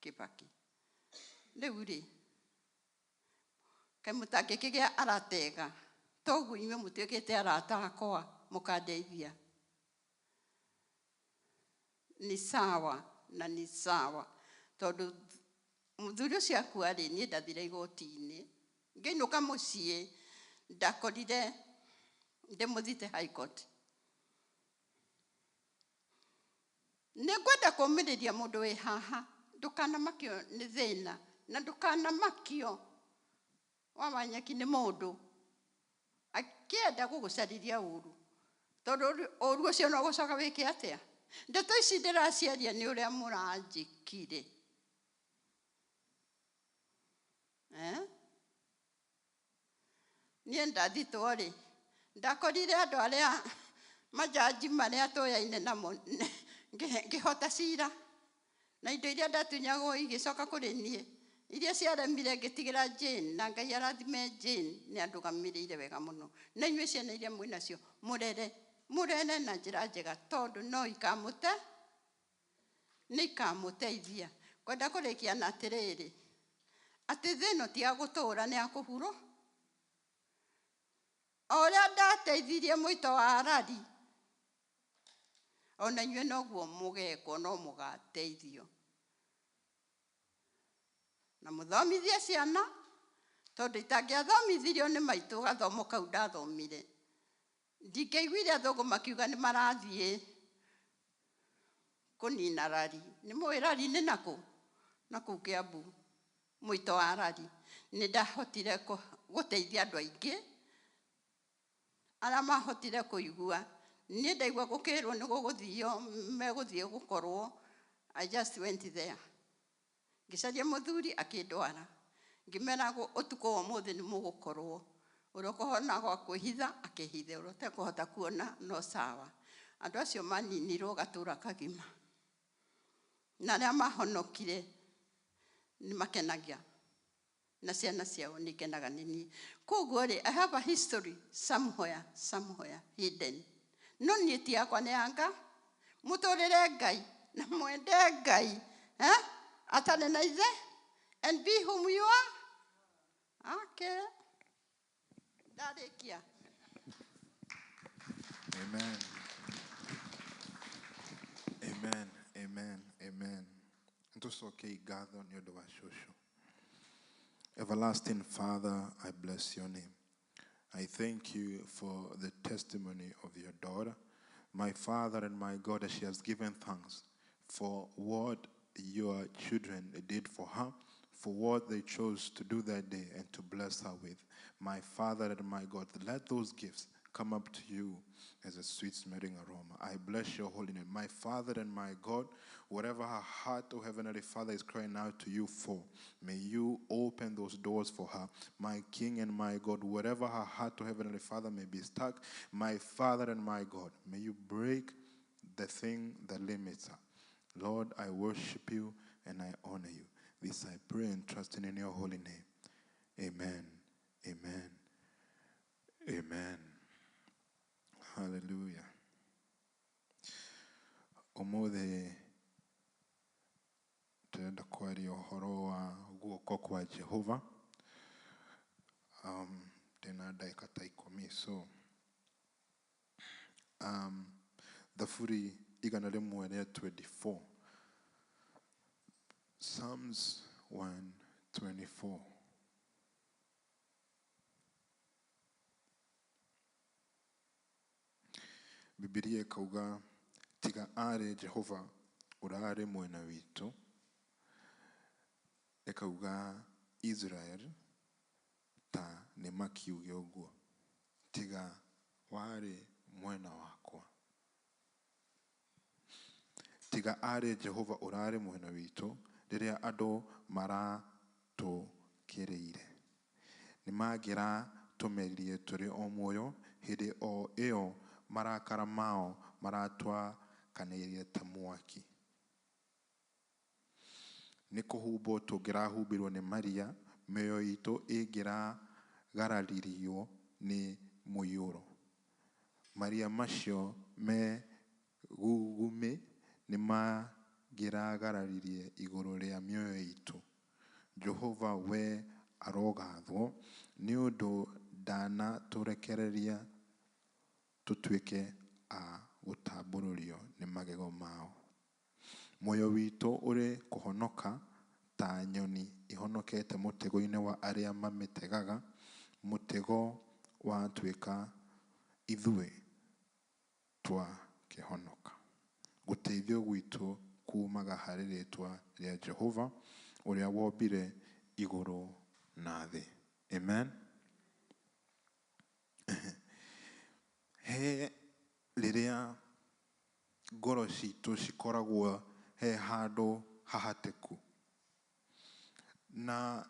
Kĩbakĩ rĩu rĩ kaĩ mũtangĩkĩgĩa arata ega toguo inyuĩ mũtuĩkĩte arata akwa mũkandeithia. Ni sawa na ni sawa tondũ mũthuri ũcio akua rĩ niĩ ndathire igoti-inĩ ngĩinũka mũciĩ ndakorire ndĩmũthite high court. Nĩ ngwenda kũũmĩrĩria mũndũ wĩ haha ndũkanamakio nĩ thĩna na ndũkanamakio wa Wanyeki nĩ mũndũ akĩenda gũgũcarĩria ũru tondũ ũru ũcio no gũcoka wĩke atĩa. Ndeto ici ndĩraciaria nĩ ũrĩa mũranjĩkire. Niĩ ndathitwo rĩ ndakorire andũ arĩa majaji marĩa tũyaine namo ngĩhota cira na indo iria ndatunyagwo igĩcoka kũrĩ niĩ iria ciaremire ngĩtigĩra Jane na Ngai arathime Jane nĩ andũgamĩrĩire wega mũno. Na inyuĩ ciana iria mwĩ nacio mũrere mũrere na njĩra njega tondũ no ikamũte nĩ ikamũteithia. Kwenda kũrĩkia na atĩrĩrĩ atĩ thĩ ĩno ti ya gũtũra nĩ ya kũhurũ. O ũrĩa ndateithirie mũito wa Arari ona inyuĩ noguo mũgekwo no mũgateithio. Na mũthomithie ciana tondũ itangĩathomithirio nĩ maitũ gathomo kau ndathomire ndingĩaiguire athũngũ makiuga nĩ marathiĩ kũnina rari. Nĩ mũĩ rari nĩ nakũ? Na kũu Kiambu mũito wa rari. Nĩ ndahotire gũteithia andũ aingĩ arĩa mahotire kũigua. Niĩ ndaigua gũkĩrwo nĩ gũgũthio megũthiĩ gũkorwo I just went there. Ngĩcaria mũthuri akĩndwara. Ngĩmera ũtukũ wa ũmũthĩ nĩ mũgũkorwo. Ũrĩa ũkũhona gwa kwĩhitha akĩhithe, ũrĩa ũtekũhota kuona no sawa. Andũ acio maninirwo gatũra kagima. Na arĩa mahonokire nĩ makenagia na ciana ciao nĩ ikenaga nĩ niĩ. Koguo rĩ, I have a history somewhere, somewhere hidden. No niĩ ti yakwa nĩ ya Ngai. Mũtũrĩre Ngai na mwende Ngai, eh? Atarĩ na ithe, and be whom you are. Okay. Ndarĩkia. Amen. Amen. Amen. Amen. Nĩtũcokie ngatho nĩ ũndũ wa cũcũ. Everlasting Father, I bless your name. I thank you for the testimony of your daughter, my Father and my God, as she has given thanks for what your children did for her, for what they chose to do that day and to bless her with. My Father and my God, let those gifts come up to you as a sweet smelling aroma. I bless your holy name. My Father and my God, whatever her heart, O Heavenly Father, is crying out to you for, may you open those doors for her. My King and my God, whatever her heart, O Heavenly Father, may be stuck, my Father and my God, may you break the thing that limits her. Lord, I worship you and I honor you. This I pray and trust in your holy name. Amen. Amen. Amen. Hallelujah. Ũmũthĩ tũrenda kwaria ũhoro wa guoko kwa Jehova. Ndĩna ndagĩka ta 10, so Thaburi 124, Psalms 124. Bibilia ĩkauga tiga arĩ Jehova ũrarĩ mwena witũ, ĩkauga Israel ta nĩ makiuge ũguo, tiga warĩ mwena wakwa. Tiga arĩ Jehova ũrarĩ mwena witũ rĩrĩa andũ maratũkĩrĩire, nĩ mangĩratũmeririe tũrĩ o muoyo hĩndĩ o ĩyo marakara mao maratwakanĩirie ta mwaki. Nĩ kũhumbwo tũngĩrahumbirwo nĩ maria, mĩoyo itũ ĩngĩragararirio nĩ mũiyũro. Maria macio me gugumĩ nĩ mangĩragararirie igũrũ rĩa mĩoyo itũ. Jehova we arogathwo nĩ ũndũ ndanatũrekereria tũtuĩke a gũtambũrũrio nĩ magego mao. Muoyo witũ ũrĩ kũhonoka ta nyoni ihonokete mũtego-inĩ wa arĩa mamĩtegaga, mũtego watuĩka ithuĩ twakĩhonoka. Gũteithio gwitũ kuumaga harĩ rĩtwa rĩa Jehova ũrĩa wombire igũrũ na thĩ. Amen. He rĩrĩa ngoro citũ cikoragwo he handũ hahatĩku, na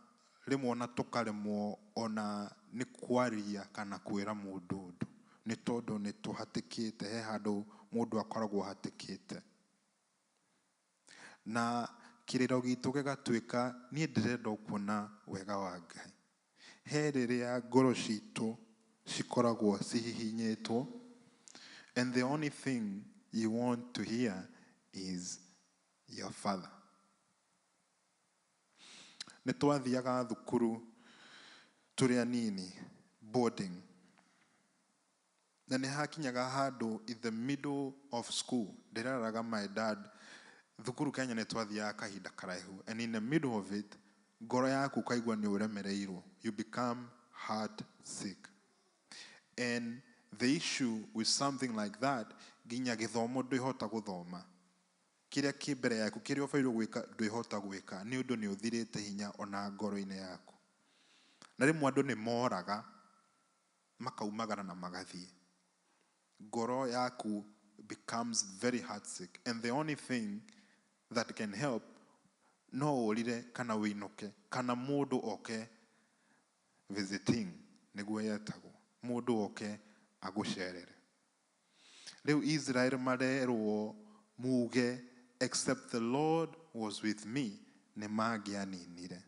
rĩmwe ona tũkaremwo ona nĩ kwaria kana kwĩra mũndũ ũndũ, nĩ tondũ nĩ tũhatĩkĩte, he handũ mũndũ akoragwo ahatĩkĩte. Na kĩrĩro gitũ gĩgatuĩka niĩ ndĩrenda kuona wega wa Ngai. He rĩrĩa ngoro citũ cikoragwo cihihinyĩtwo, and the only thing you want to hear is your father. Nĩ twathiaga thukuru tũrĩ anini, boarding, na nĩ hakinyaga handũ in the middle of school, ndĩreraga my dad, thukuru Kenya nĩ twathiaga kahinda karaihu, and in the middle of it, ngoro yaku ũkaigua nĩ ũremereirwo, you become heart sick. And the issue with something like that, nginya gĩthomo ndwĩhota gũthoma. Kĩrĩa kĩ mbere yaku, kĩrĩa ũbatairwo gwĩka ndwĩhota gwĩka, nĩ ũndũ nĩ ũthirĩte hinya ona ngoro-inĩ yaku. Na rĩmwe andũ nĩ moraga, makaumagara na magathiĩ. Ngoro yaku becomes very heartsick. And the only thing that can help No ũrire kana wĩinũke kana mũndũ oke visiting nĩguo yetagwo, mũndũ oke agũcerere. Rĩu Israel marerwo muge except the Lord was with me nĩ mangĩaninire.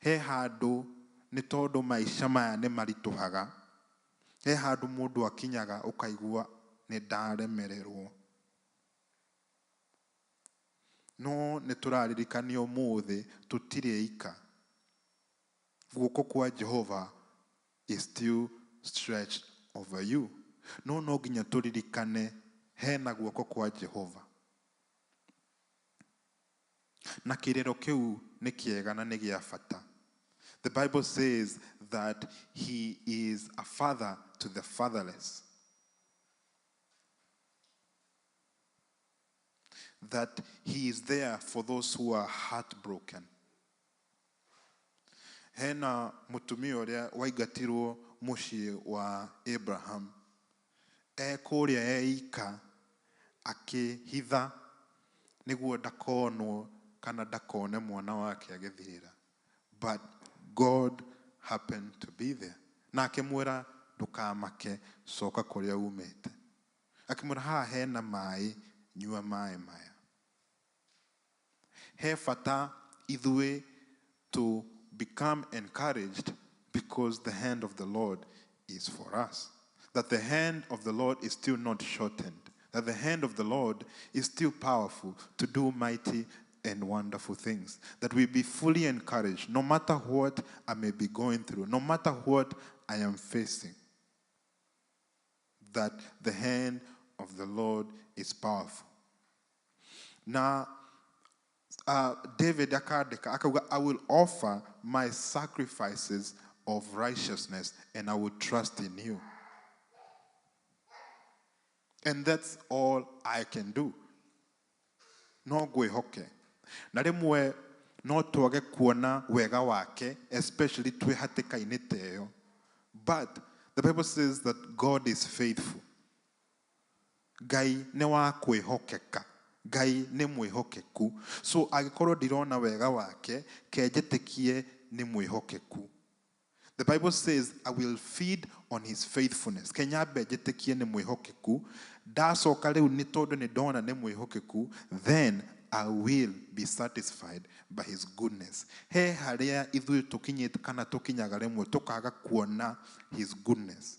He handũ nĩ tondũ maica maya nĩ maritũhaga, he handũ mũndũ akinyaga ũkaigua nĩ ndaremererwo. No nĩ tũraririkanio ũmũthĩ tũtirĩ ika. Guoko kwa Jehova is still stretched over you. No no nginya tũririkane hena guoko kwa Jehova. Na kĩrĩro kĩu nĩ kĩega na nĩ gĩa bata. The Bible says that he is a father to the fatherless. That he is there for those who are heartbroken. Hena mũtumia ũrĩa waingatirwo mũciĩ wa Abraham. Ekũrĩa eika akĩhitha nĩguo ndakonwo kana ndakone mwana wake agĩthirĩra. But God happened to be there. Na akĩmwĩra ndũkamake, coka kũrĩa umĩte. Akĩmwĩra haha hena maĩ, nyua maĩ maya. He bata ithuĩ to become encouraged because the hand of the Lord is for us. That the hand of the Lord is still not shortened. That the hand of the Lord is still powerful to do mighty and wonderful things. That we be fully encouraged no matter what I may be going through, no matter what I am facing. That the hand of the Lord is powerful. Now, David akandika akauga, I will offer my sacrifices of righteousness and I will trust in you. And that's all I can do. No ngwĩhoke. Na rĩmwe no twage kuona wega wake, especially twĩ hatĩka-inĩ ta ĩyo. But the Bible says that God is faithful. Ngai nĩ wa kwĩhokeka. Ngai nĩ mwĩhokeku. So angĩkorwo ndirona wega wake, kenjĩtĩkie nĩ mwĩhokeku. The Bible says, I will feed on his faithfulness. Kenyambe njĩtĩkie nĩ mwĩhokeku. Ndacoka rĩu nĩ tondũ nĩ ndona nĩ mwĩhokeku, then I will be satisfied by his goodness. He harĩa ithuĩ tũkinyĩte kana tũkinyaga rĩmwe tũkaga kuona his goodness.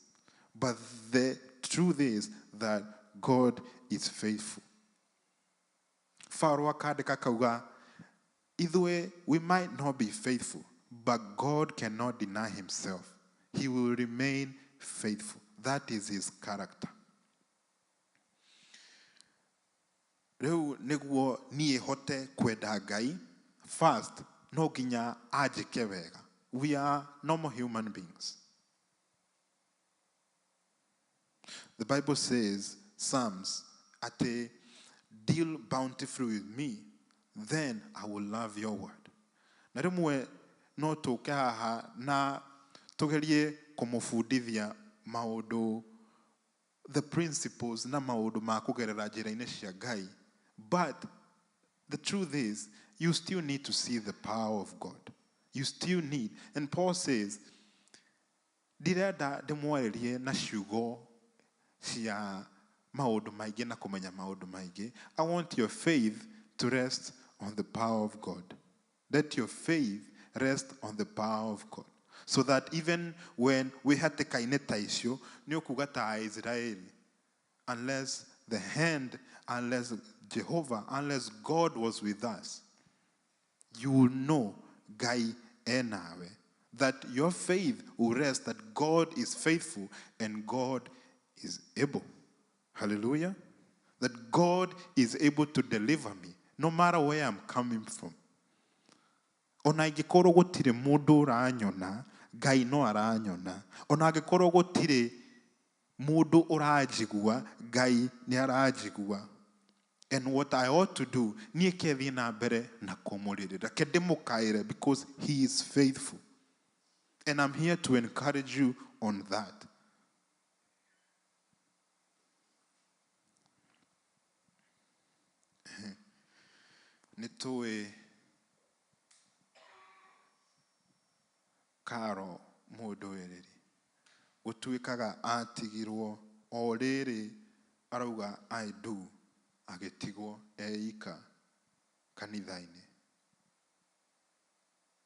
But the truth is that God is faithful. Pharaoh akandĩka akauga, ithuĩ we might not be faithful, but God cannot deny himself. He will remain faithful. That is his character. Rĩu nĩguo niĩ hote kwenda Ngai, first, no nginya anjĩke wega. We are normal human beings. The Bible says, Psalms, atĩ deal bountifully with me, then I will love your word. Na rĩmwe no tũke haha na tũgerie kũmũbundithia maũndũ, the principles na maũndũ ma kũgerera njĩra-inĩ cia Ngai. But the truth is, you still need to see the power of God. You still need. And Paul says, ndirenda ndĩmwarĩrie na ciugo cia maũndũ maingĩ na kũmenya maũndũ maingĩ. I want your faith to rest on the power of God. Let your faith rest on the power of God. So that even when we hatĩka-inĩ ta icio, nĩ ũkuga ta Aisraeli, unless the hand, unless Jehovah, unless God was with us, you will know Ngai enawe. That your faith will rest that God is faithful and God is able. Hallelujah. That God is able to deliver me, no matter where I'm coming from. Ona ingĩkorwo gũtirĩ mũndũ ũranyona, Ngai no aranyona. Ona angĩkorwo gũtirĩ mũndũ ũranjigua, Ngai nĩ aranjigua. And what I ought to do, niĩ ke thiĩ na mbere na kũmũrĩrĩra. Ke ndĩmũkaĩre because he is faithful. And I'm here to encourage you on that. Nĩ tũĩ Karo mũndũĩrĩri gũtuĩkaga atigirwo o rĩrĩ arauga I do agĩtigwo eika kanitha-inĩ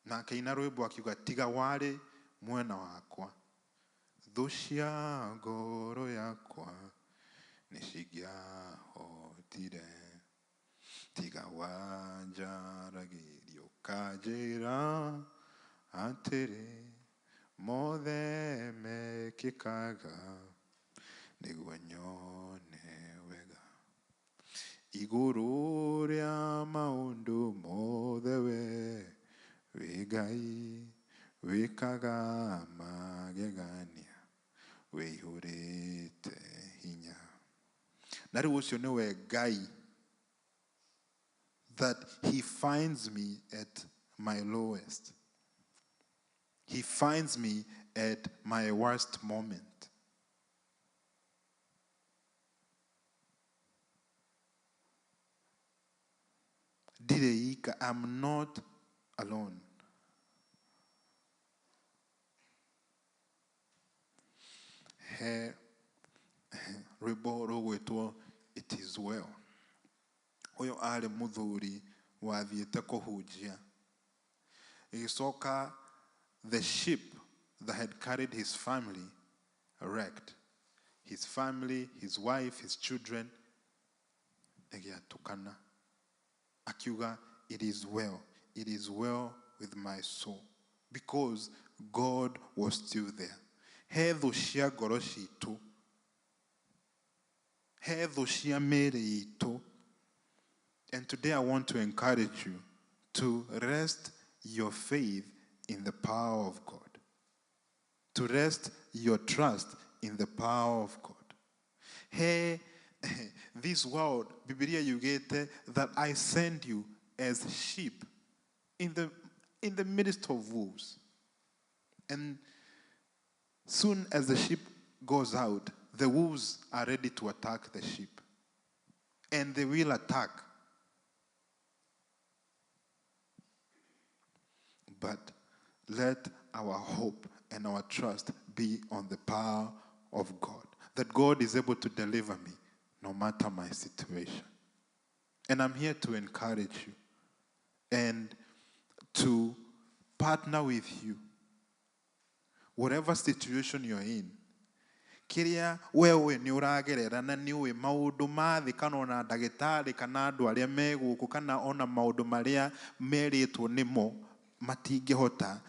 na akĩina rwĩmbo akiuga tiga warĩ mwena wakwa thũ cia ngoro yakwa nĩcingĩahotire tiga wanjaragĩria ũkanjĩra atĩrĩ mothe mekĩkaga nĩguo nyone wega igũrũ rĩa maũndũ mothe we wĩ Ngai wĩkaga magegania wĩihũrĩte hinya. Na rĩu ũcio nĩwe Ngai, that he finds me at my lowest. He finds me at my worst moment. Ndirĩ I'm not alone. He rwĩmbo rũgwĩtwo It Is Well. Ũyũ arĩ mũthuri wathiĩte kũhunjia. Ĩgĩcoka the ship that had carried his family wrecked. His family, his wife, his children, ĩgĩatũkana. Akiuga, it is well. It is well with my soul. Because God was still there. He thũ cia ngoro citũ. He thũ cia mĩĩrĩ itũ. And today I want to encourage you to rest your faith in the power of God. To rest your trust in the power of God. Hey, this world, Bibilia yugĩte that I send you as sheep in the midst of wolves. And soon as the sheep goes out, the wolves are ready to attack the sheep. And they will attack. But let our hope and our trust be on the power of God. That God is able to deliver me no matter my situation. And I'm here to encourage you and to partner with you. Whatever situation you're in, kĩrĩa wewe nĩ ũragerera na nĩ ũĩ maũndũ ma thĩ kana ona ndagĩtarĩ kana andũ arĩa me gũkũ kana ona maũndũ marĩa merĩtwo nĩmo matingĩhota,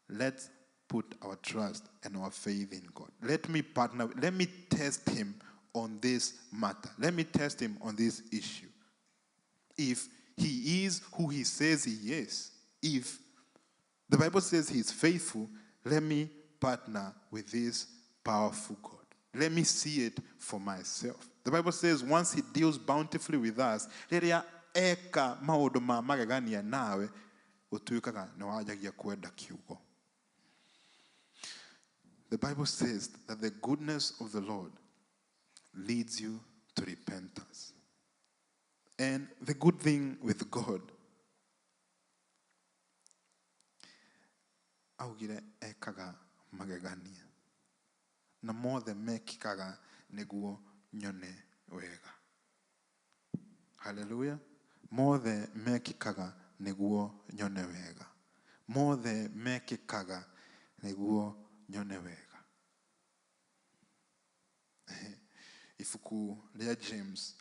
let's put our trust and our faith in God. Let me partner, let me test him on this matter. Let me test him on this issue. If he is who he says he is, if the Bible says he is faithful, let me partner with this powerful God. Let me see it for myself. The Bible says once he deals bountifully with us, rĩrĩa eka maũndũ ma magegania nawe, ũtuĩkaga nĩ wanjagia kwenda kiugo. The Bible says that the goodness of the Lord leads you to repentance. And the good thing with God, augire ekaga magegania na mothe mekikaga nĩguo nyone wega. Hallelujah. Mothe mekikaga nĩguo nyone wega. Mothe mekikaga nĩguo nyone wega. Ibuku rĩa James,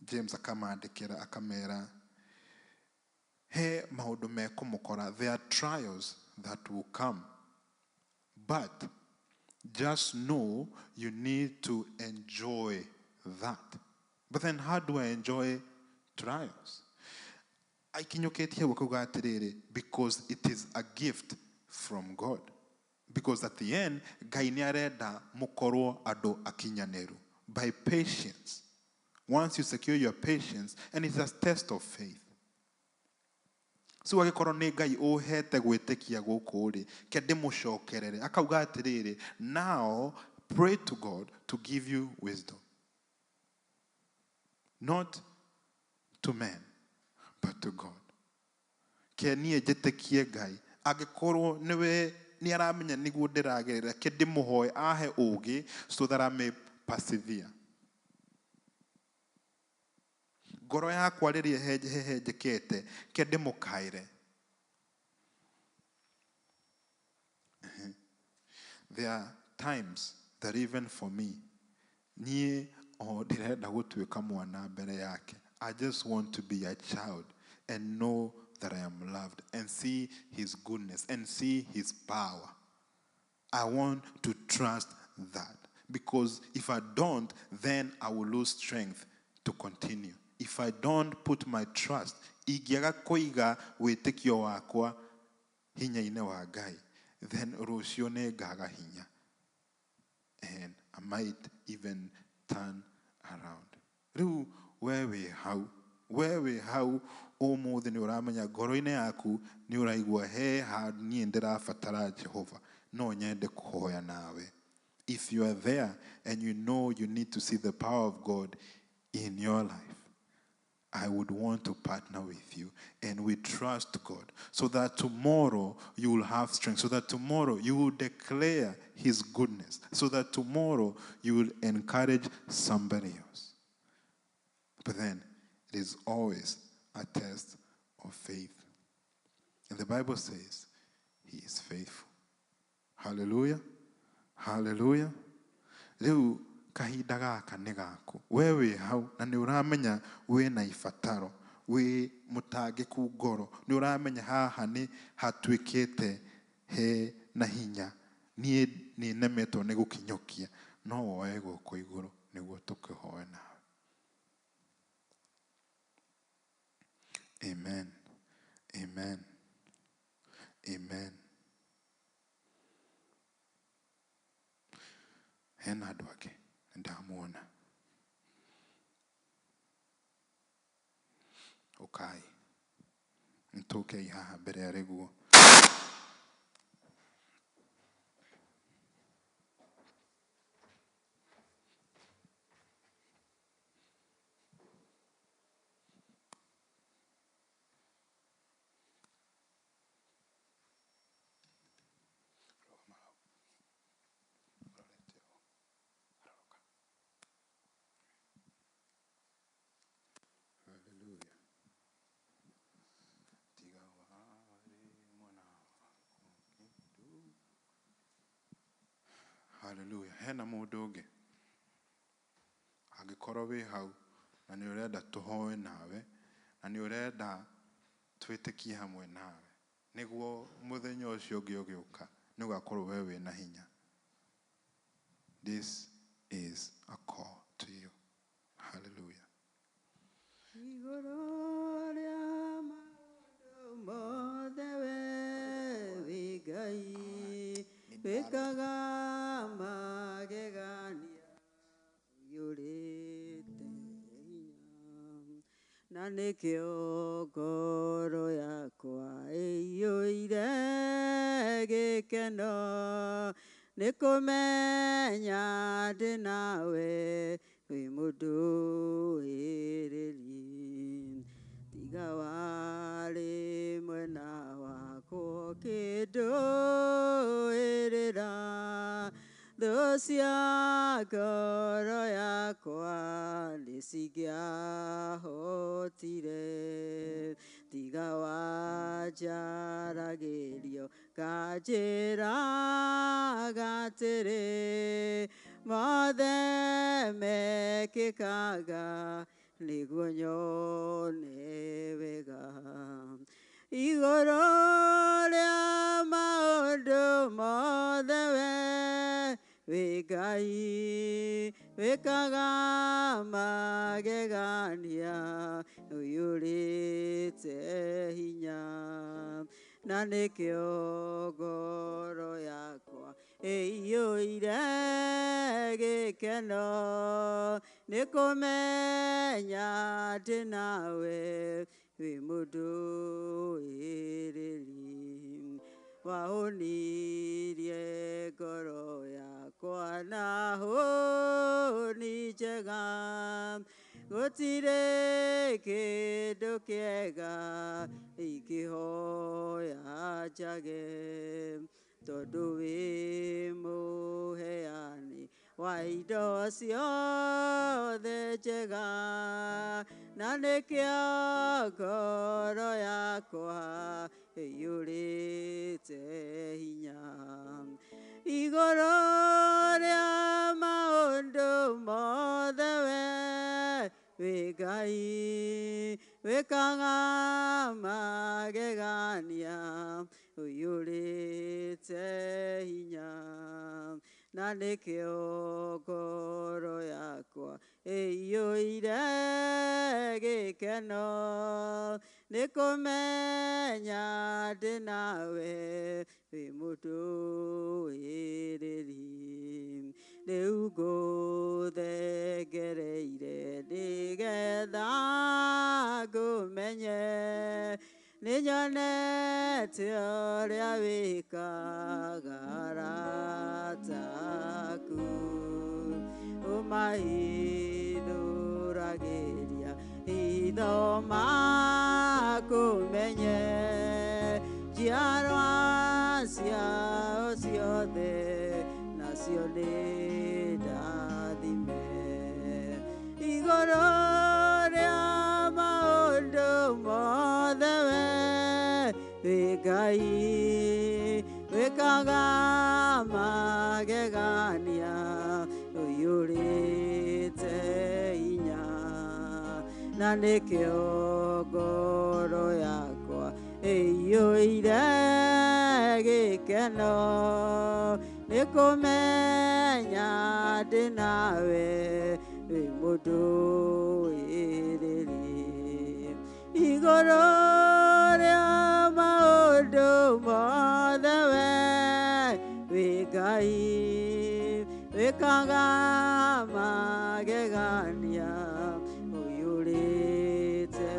James akamandĩkĩra akamera he maũndũ mekũmũkora. There are trials that will come, but just know you need to enjoy that. But then how do I enjoy trials? Aikinyũkĩtie hau akauga atĩrĩrĩ, because it is a gift from God. Because at the end, Ngai nĩ arenda mũkorwo andũ akinyanĩru by patience. Once you secure your patience, and it's a test of faith. So agĩkorwo nĩ Ngai ũhete gwĩtĩkia gũkũ rĩ, ke ndĩmũcokerere. Akauga atĩrĩrĩ, now pray to God to give you wisdom. Not to men, but to God. Ke niĩ njĩtĩkie Ngai. Angĩkorwo nĩwe Nĩ aramenya nĩguo ndĩragerera, reke ndĩmũhoe ahe ũũgĩ so that I may persevere. Ngoro yakwa rĩrĩa hehenjekete, ke ndĩmũkaĩre. There are times that even for me, niĩ o ndĩrenda gũtuĩka mwana mbere yake. I just want to be a child and know that I am loved and see his goodness and see his power. I want to trust that, because if I don't, then I will lose strength to continue. If I don't put my trust, ingĩaga kũiga wĩtĩkio wakwa hinya-inĩ wa Ngai, then rũciũ nĩ ngaga hinya. And I might even turn around. Rĩu we wĩ hau, we wĩ hau ũmũthĩ nĩ ũramenya ngoro-inĩ yaku nĩ ũraigua he handũ niĩ ndĩrabatara Jehova, no nyende kũhoya nawe. If you are there and you know you need to see the power of God in your life, I would want to partner with you, and we trust God so that tomorrow you will have strength, so that tomorrow you will declare his goodness, so that tomorrow you will encourage somebody else. But then it is always a test of faith. And the Bible says he is faithful. Hallelujah. Hallelujah. Rĩu kahinda gaka nĩ gaku. We wĩ hau na nĩ ũramenya wĩ na ibataro, wĩ mũtangĩku ngoro, nĩ ũramenya haha nĩ hatuĩkĩte he na hinya, niĩ nĩ nemetwo nĩ gũkinyũkia, no woe guoko igũrũ nĩguo tũkĩhoe nawe. Amen. Amen. Amen. Hena andũ angĩ ndamuona. Ũkai nĩtũkei haha mbere ya rĩguo. Hallelujah. Hena mũndũ ũngĩ angĩkorwo wĩ hau na nĩ ũrenda tũhoe nawe na nĩ ũrenda twĩtĩkie hamwe nawe nĩguo mũthenya ũcio ũngĩ ũgĩũka nĩ ũgakorwo we wĩ na hinya. This is a call to you. Hallelujah. Igũrũ rĩa maũndũ mothe we wĩ Ngai, wĩkaga magegania ũiyũrĩte hinya, na nĩkĩo ngoro yakwa ĩiyũire gĩkeno nĩ kũmenya ndĩ nawe wĩ mũndũĩrĩri. Tiga warĩ mwena wakwa ũkĩndũĩrĩra, thũ cia ngoro yakwa nĩ cingĩahotire. Tiga wanjaragĩrio nganjĩraga atĩrĩ, mothe mekĩkaga nĩguo nyone wega. Igũrũ rĩa maũndũ mothe we wĩ Ngai, wĩkaga magegania ũiyũrĩte hinya, na nĩkĩo ngoro yakwa ĩiyũire gĩkeno nĩ kũmenya ndĩ nawe wĩ mũndũĩrĩri. Wahũnirie ngoro yakwa na hũni njega, gũtirĩ kĩndũ kĩega ingĩhoya njage. Tondu wi muheani wa indo ciothe njega na nĩkĩo ngoro yakwa ĩiyũrĩte hinya. Igũrũ rĩa maũndũ mothe we wĩ Ngai wĩkaga magegania ũiyũrĩte hinya na nĩkĩo ngoro yakwa ĩiyũire gĩkeno nĩ kũmenya ndĩ nawe wĩ mũtũĩrĩri. Rĩu ngũthengereire nĩgetha ngũmenye nĩnyonete ũrĩa wĩkaga arata aku ũmahithũragĩria hitho makũmenye njiarwa ciao ciothe nacio nĩ ndathime. Igũrũ rĩa maũndũ mothe we wĩ Ngai wĩkaga magegania ũiyũrĩte hinya na nĩkĩo ngoro yakwa ĩiyũire gĩkeno nĩ kũmenya ndĩ nawe wĩ mũtũĩrĩri. Igũrũ rĩa maũndũ mothe we wĩ Ngai wĩkaga magegania ũiyũrĩte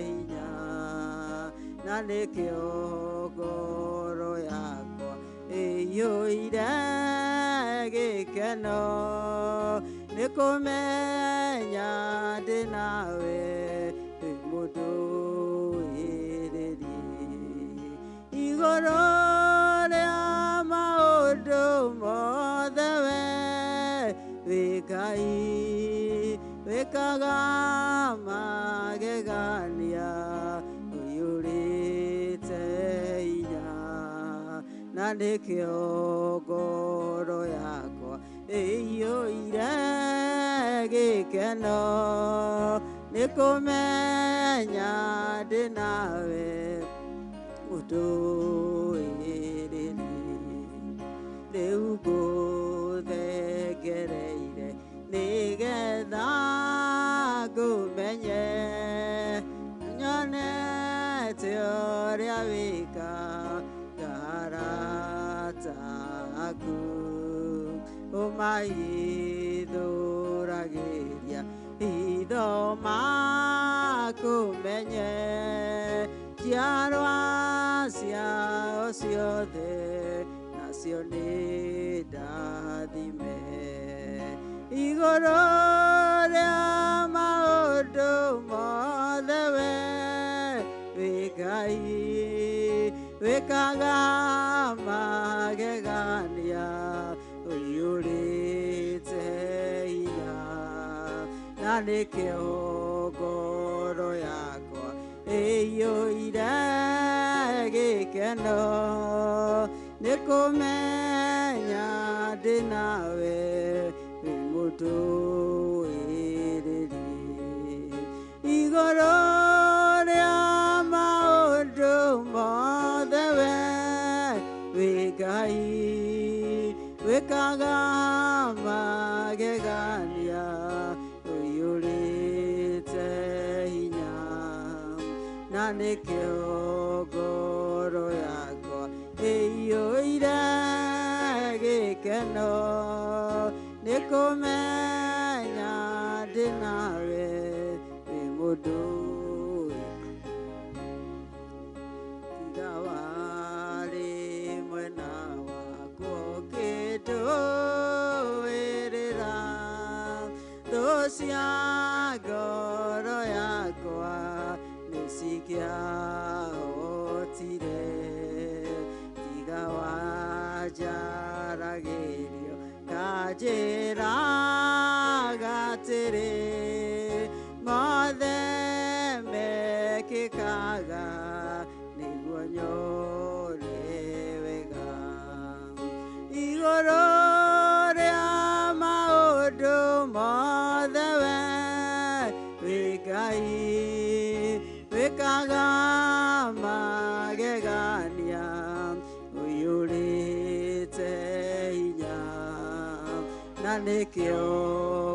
hinya na nĩkĩo ngoro yakwa ĩiyũire gĩkeno nĩ kũmenya ndĩ nawe wĩ mũtũĩrĩri. Igũrũ rĩa maũndũ mothe we wĩ Ngai wĩkaga magegania ũiyũrĩte hinya na nĩkĩo ngoro yakwa ĩiyũire gĩkeno nĩ kũmenya ndĩ nawe mũtũĩrĩri. Rĩu ngũthengereire nĩgetha ngũmenye nyonete ũrĩa wĩkaga arata aku ũmahithũragĩria hitho makũmenye njiarwa ciao ciothe nacio nĩ ndathime. Igũrũ rĩa maũndũ mothe we wĩ Ngai wĩkaga magegania ũiyũrĩte hinya na nĩkĩo ngoro yakwa ĩiyũire gĩkeno nĩ kũmenya ndĩ nawe wĩ mũtũĩrĩri. Igũrũ rĩa maũndũ mothe we wĩ Ngai wĩkaga magegania ũiyũrĩte hinya na nĩkĩo ngoro yakwa ĩiyũire gĩkeno nĩ kũmenya ndĩ nawe wĩ mũtũĩrĩri. Tiga warĩ mwena wakwa ũkĩndũĩrĩra thũ cia ngoro yakwa nĩcingĩahotire. Tiga warĩ Anjĩraga atĩrĩ mothe mekĩkaga nĩguo nyone wega. Igũrũ rĩa maũndũ mothe we wĩ Ngai wĩkaga magegania ũiyũrĩte hinya na nĩkĩo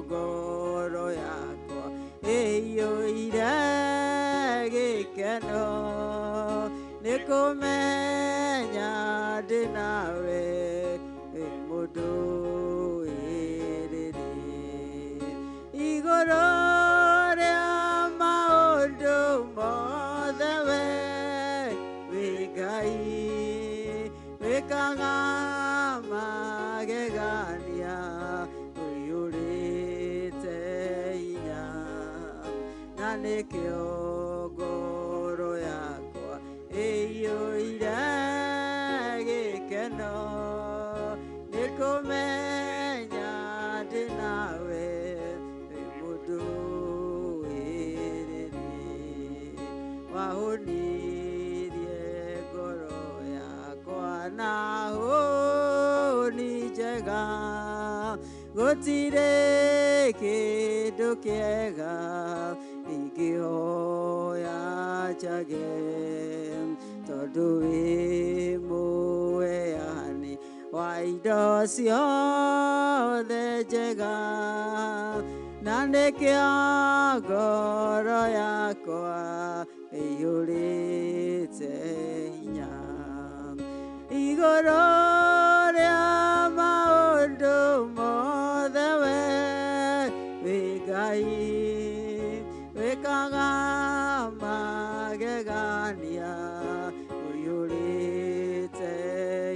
ngoro yakwa ĩiyũire gĩkeno nĩ kũmenya ndĩ nawe wĩ mũndũ wĩrĩrĩ. Igũrũ rĩa maũndũ mothe we wĩ Ngai wĩkaga magegania ũiyũrĩte hinya na nĩkĩo ngoro yakwa ĩiyũire gĩkeno nĩ kũmenya ndĩ nawe wĩ mũndũ wĩrĩrĩ. Wahũnirie ngoro yakwa na hũni njega gũtirĩ kĩndũ kĩega ingĩhoya njage tondũ wĩ mũheani wa indo ciothe njega na nĩkĩo ngoro yakwa ĩiyũrĩte hinya. Igũrũ rĩa maũndũ mothe we wĩ Ngai wĩkaga magegania ũiyũrĩte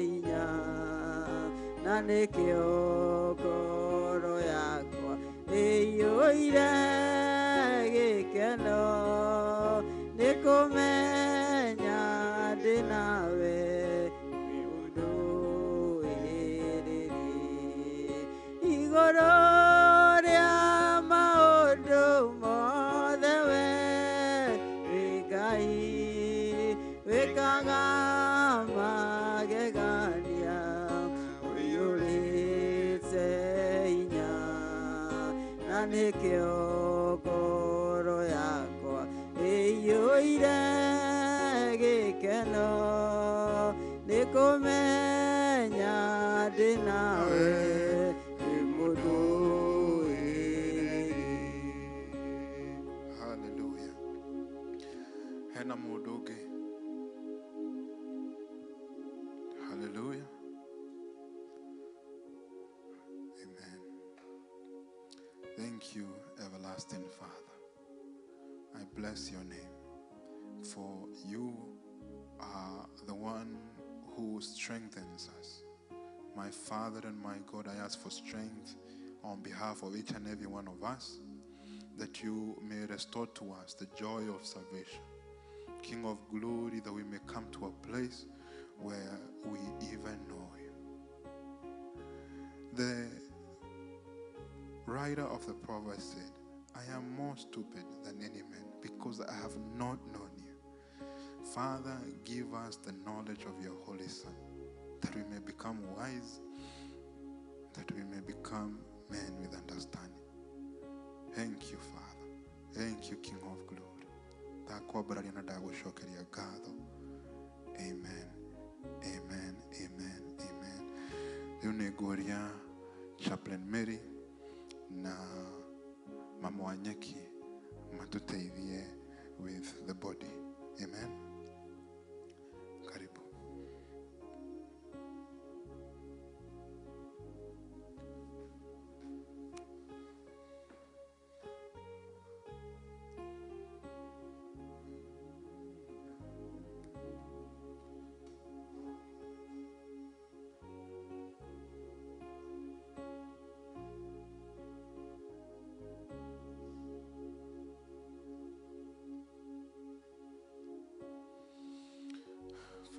hinya na nĩkĩo ngoro yakwa ĩiyũire gĩkeno nĩ kũmenya ndĩ nawe wĩ mũndũ wĩrĩrĩ. Igũrũ rĩa maũndũ mothe we wĩ Ngai wĩkaga magegania ũiyũrĩte hinya na nĩkĩo ngoro yakwa ĩiyũire gĩkeno nĩ kũmenya ndĩ nawe wĩ mũndũ wĩrĩrĩ. Hallelujah. Hena mũndũ ũngĩ. Hallelujah. Amen. Thank you, everlasting Father. I bless your name, for you are the one who strengthens us. My Father and my God, I ask for strength on behalf of each and every one of us, that you may restore to us the joy of salvation. King of glory, that we may come to a place where we even know you. The writer of the Proverbs said, I am more stupid than any man because I have not known you. Father, give us the knowledge of your Holy Son, that we may become wise, that we may become men with understanding. Thank you, Father. Thank you, King of glory. Ndakwambararia na ndagũcokeria ngatho. Amen. Amen. Amen. Amen. Rĩu nĩ ngũria Chaplain Mary na Mama Wanyeki matũteithie with the body. Amen. Karibu.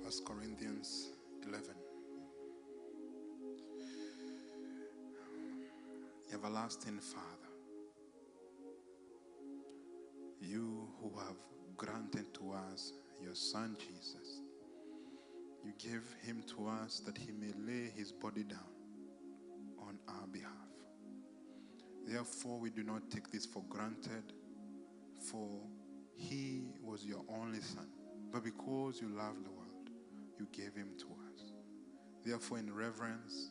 First Corinthians 11. Everlasting Father, you who have granted to us your Son Jesus, you gave him to us that he may lay his body down on our behalf. Therefore, we do not take this for granted, for he was your only Son. But because you loved the world, you gave him to us. Therefore, in reverence,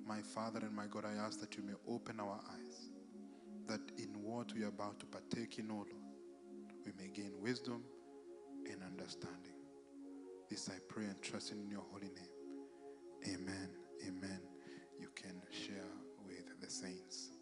my Father and my God, I ask that you may open our eyes, that in what we are about to partake in, O Lord, we may gain wisdom and understanding. This I pray and trust in your holy name. Amen. Amen. You can share with the saints.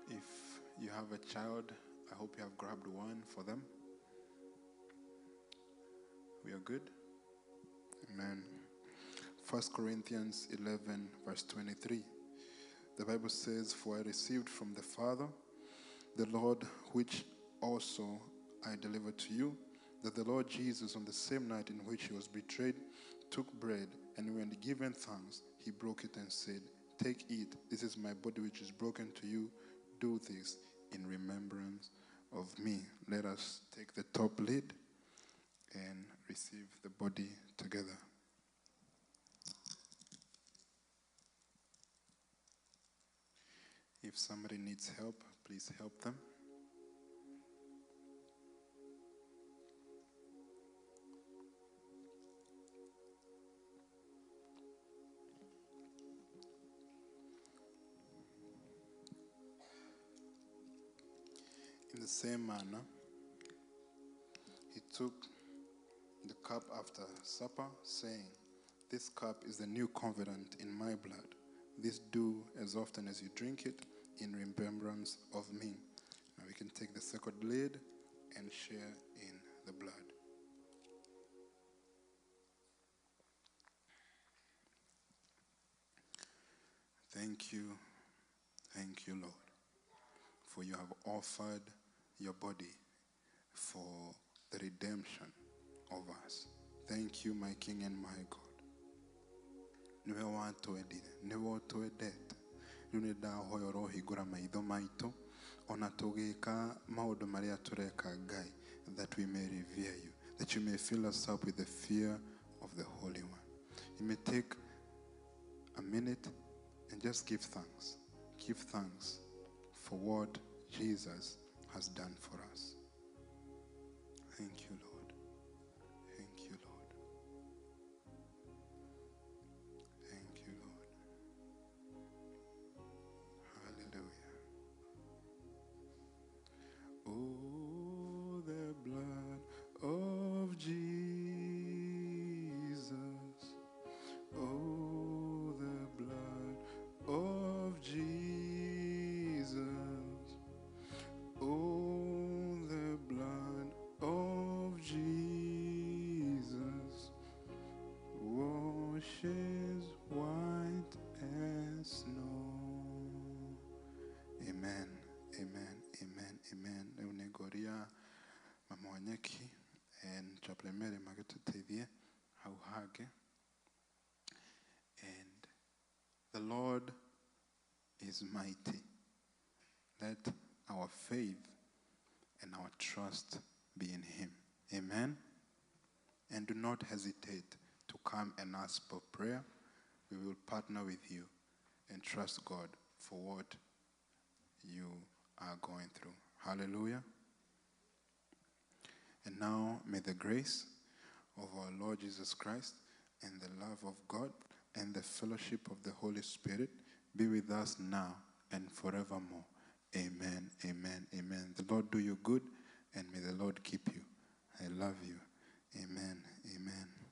If you have a child, I hope you have grabbed one for them. We are good? Amen. 1 Corinthians 11, verse 23. The Bible says, "For I received from the Father, the Lord, which also I delivered to you, that the Lord Jesus, on the same night in which he was betrayed, took bread, and when given thanks, he broke it and said, 'Take, eat, this is my body which is broken to you. Do this in remembrance of me.'" Let us take the top lid and receive the body together. If somebody needs help, please help them. In the same manner, he took the cup after supper, saying, This cup is the new covenant in my blood. This do as often as you drink it in remembrance of me. Now we can take the second lid and share in the blood. Thank you, Lord, for you have offered your body for the redemption of us. Thank you, my King and my God. Niwe watwendire, niwe ũtwendete. Rĩu nĩ ndahoya ũrohingũra maitho maitũ ona tũgĩka maũndũ marĩa tũreka Ngai, that we may revere you, that you may fill us up with the fear of the Holy One. You may take a minute and just give thanks. Give thanks for what Jesus has done for us. Thank you, Lord. Thank you, Lord. Thank you, Lord. Hallelujah. Oh, the blood of Jesus. Oh, the blood of Jesus. Oh, the blood of Jesus washes white as snow. Amen, amen, amen, amen. Rĩu nĩ ngũria mama Wanyeki and Chaplain Mary magĩtũteithie hau hangĩ. And the Lord is mighty. Let our faith and our trust be in him. Amen. And do not hesitate to come and ask for prayer. We will partner with you and trust God for what you are going through. Hallelujah. And now may the grace of our Lord Jesus Christ and the love of God and the fellowship of the Holy Spirit be with us now and forevermore. Amen, amen, amen. The Lord do you good, and may the Lord keep you. I love you. Amen, amen.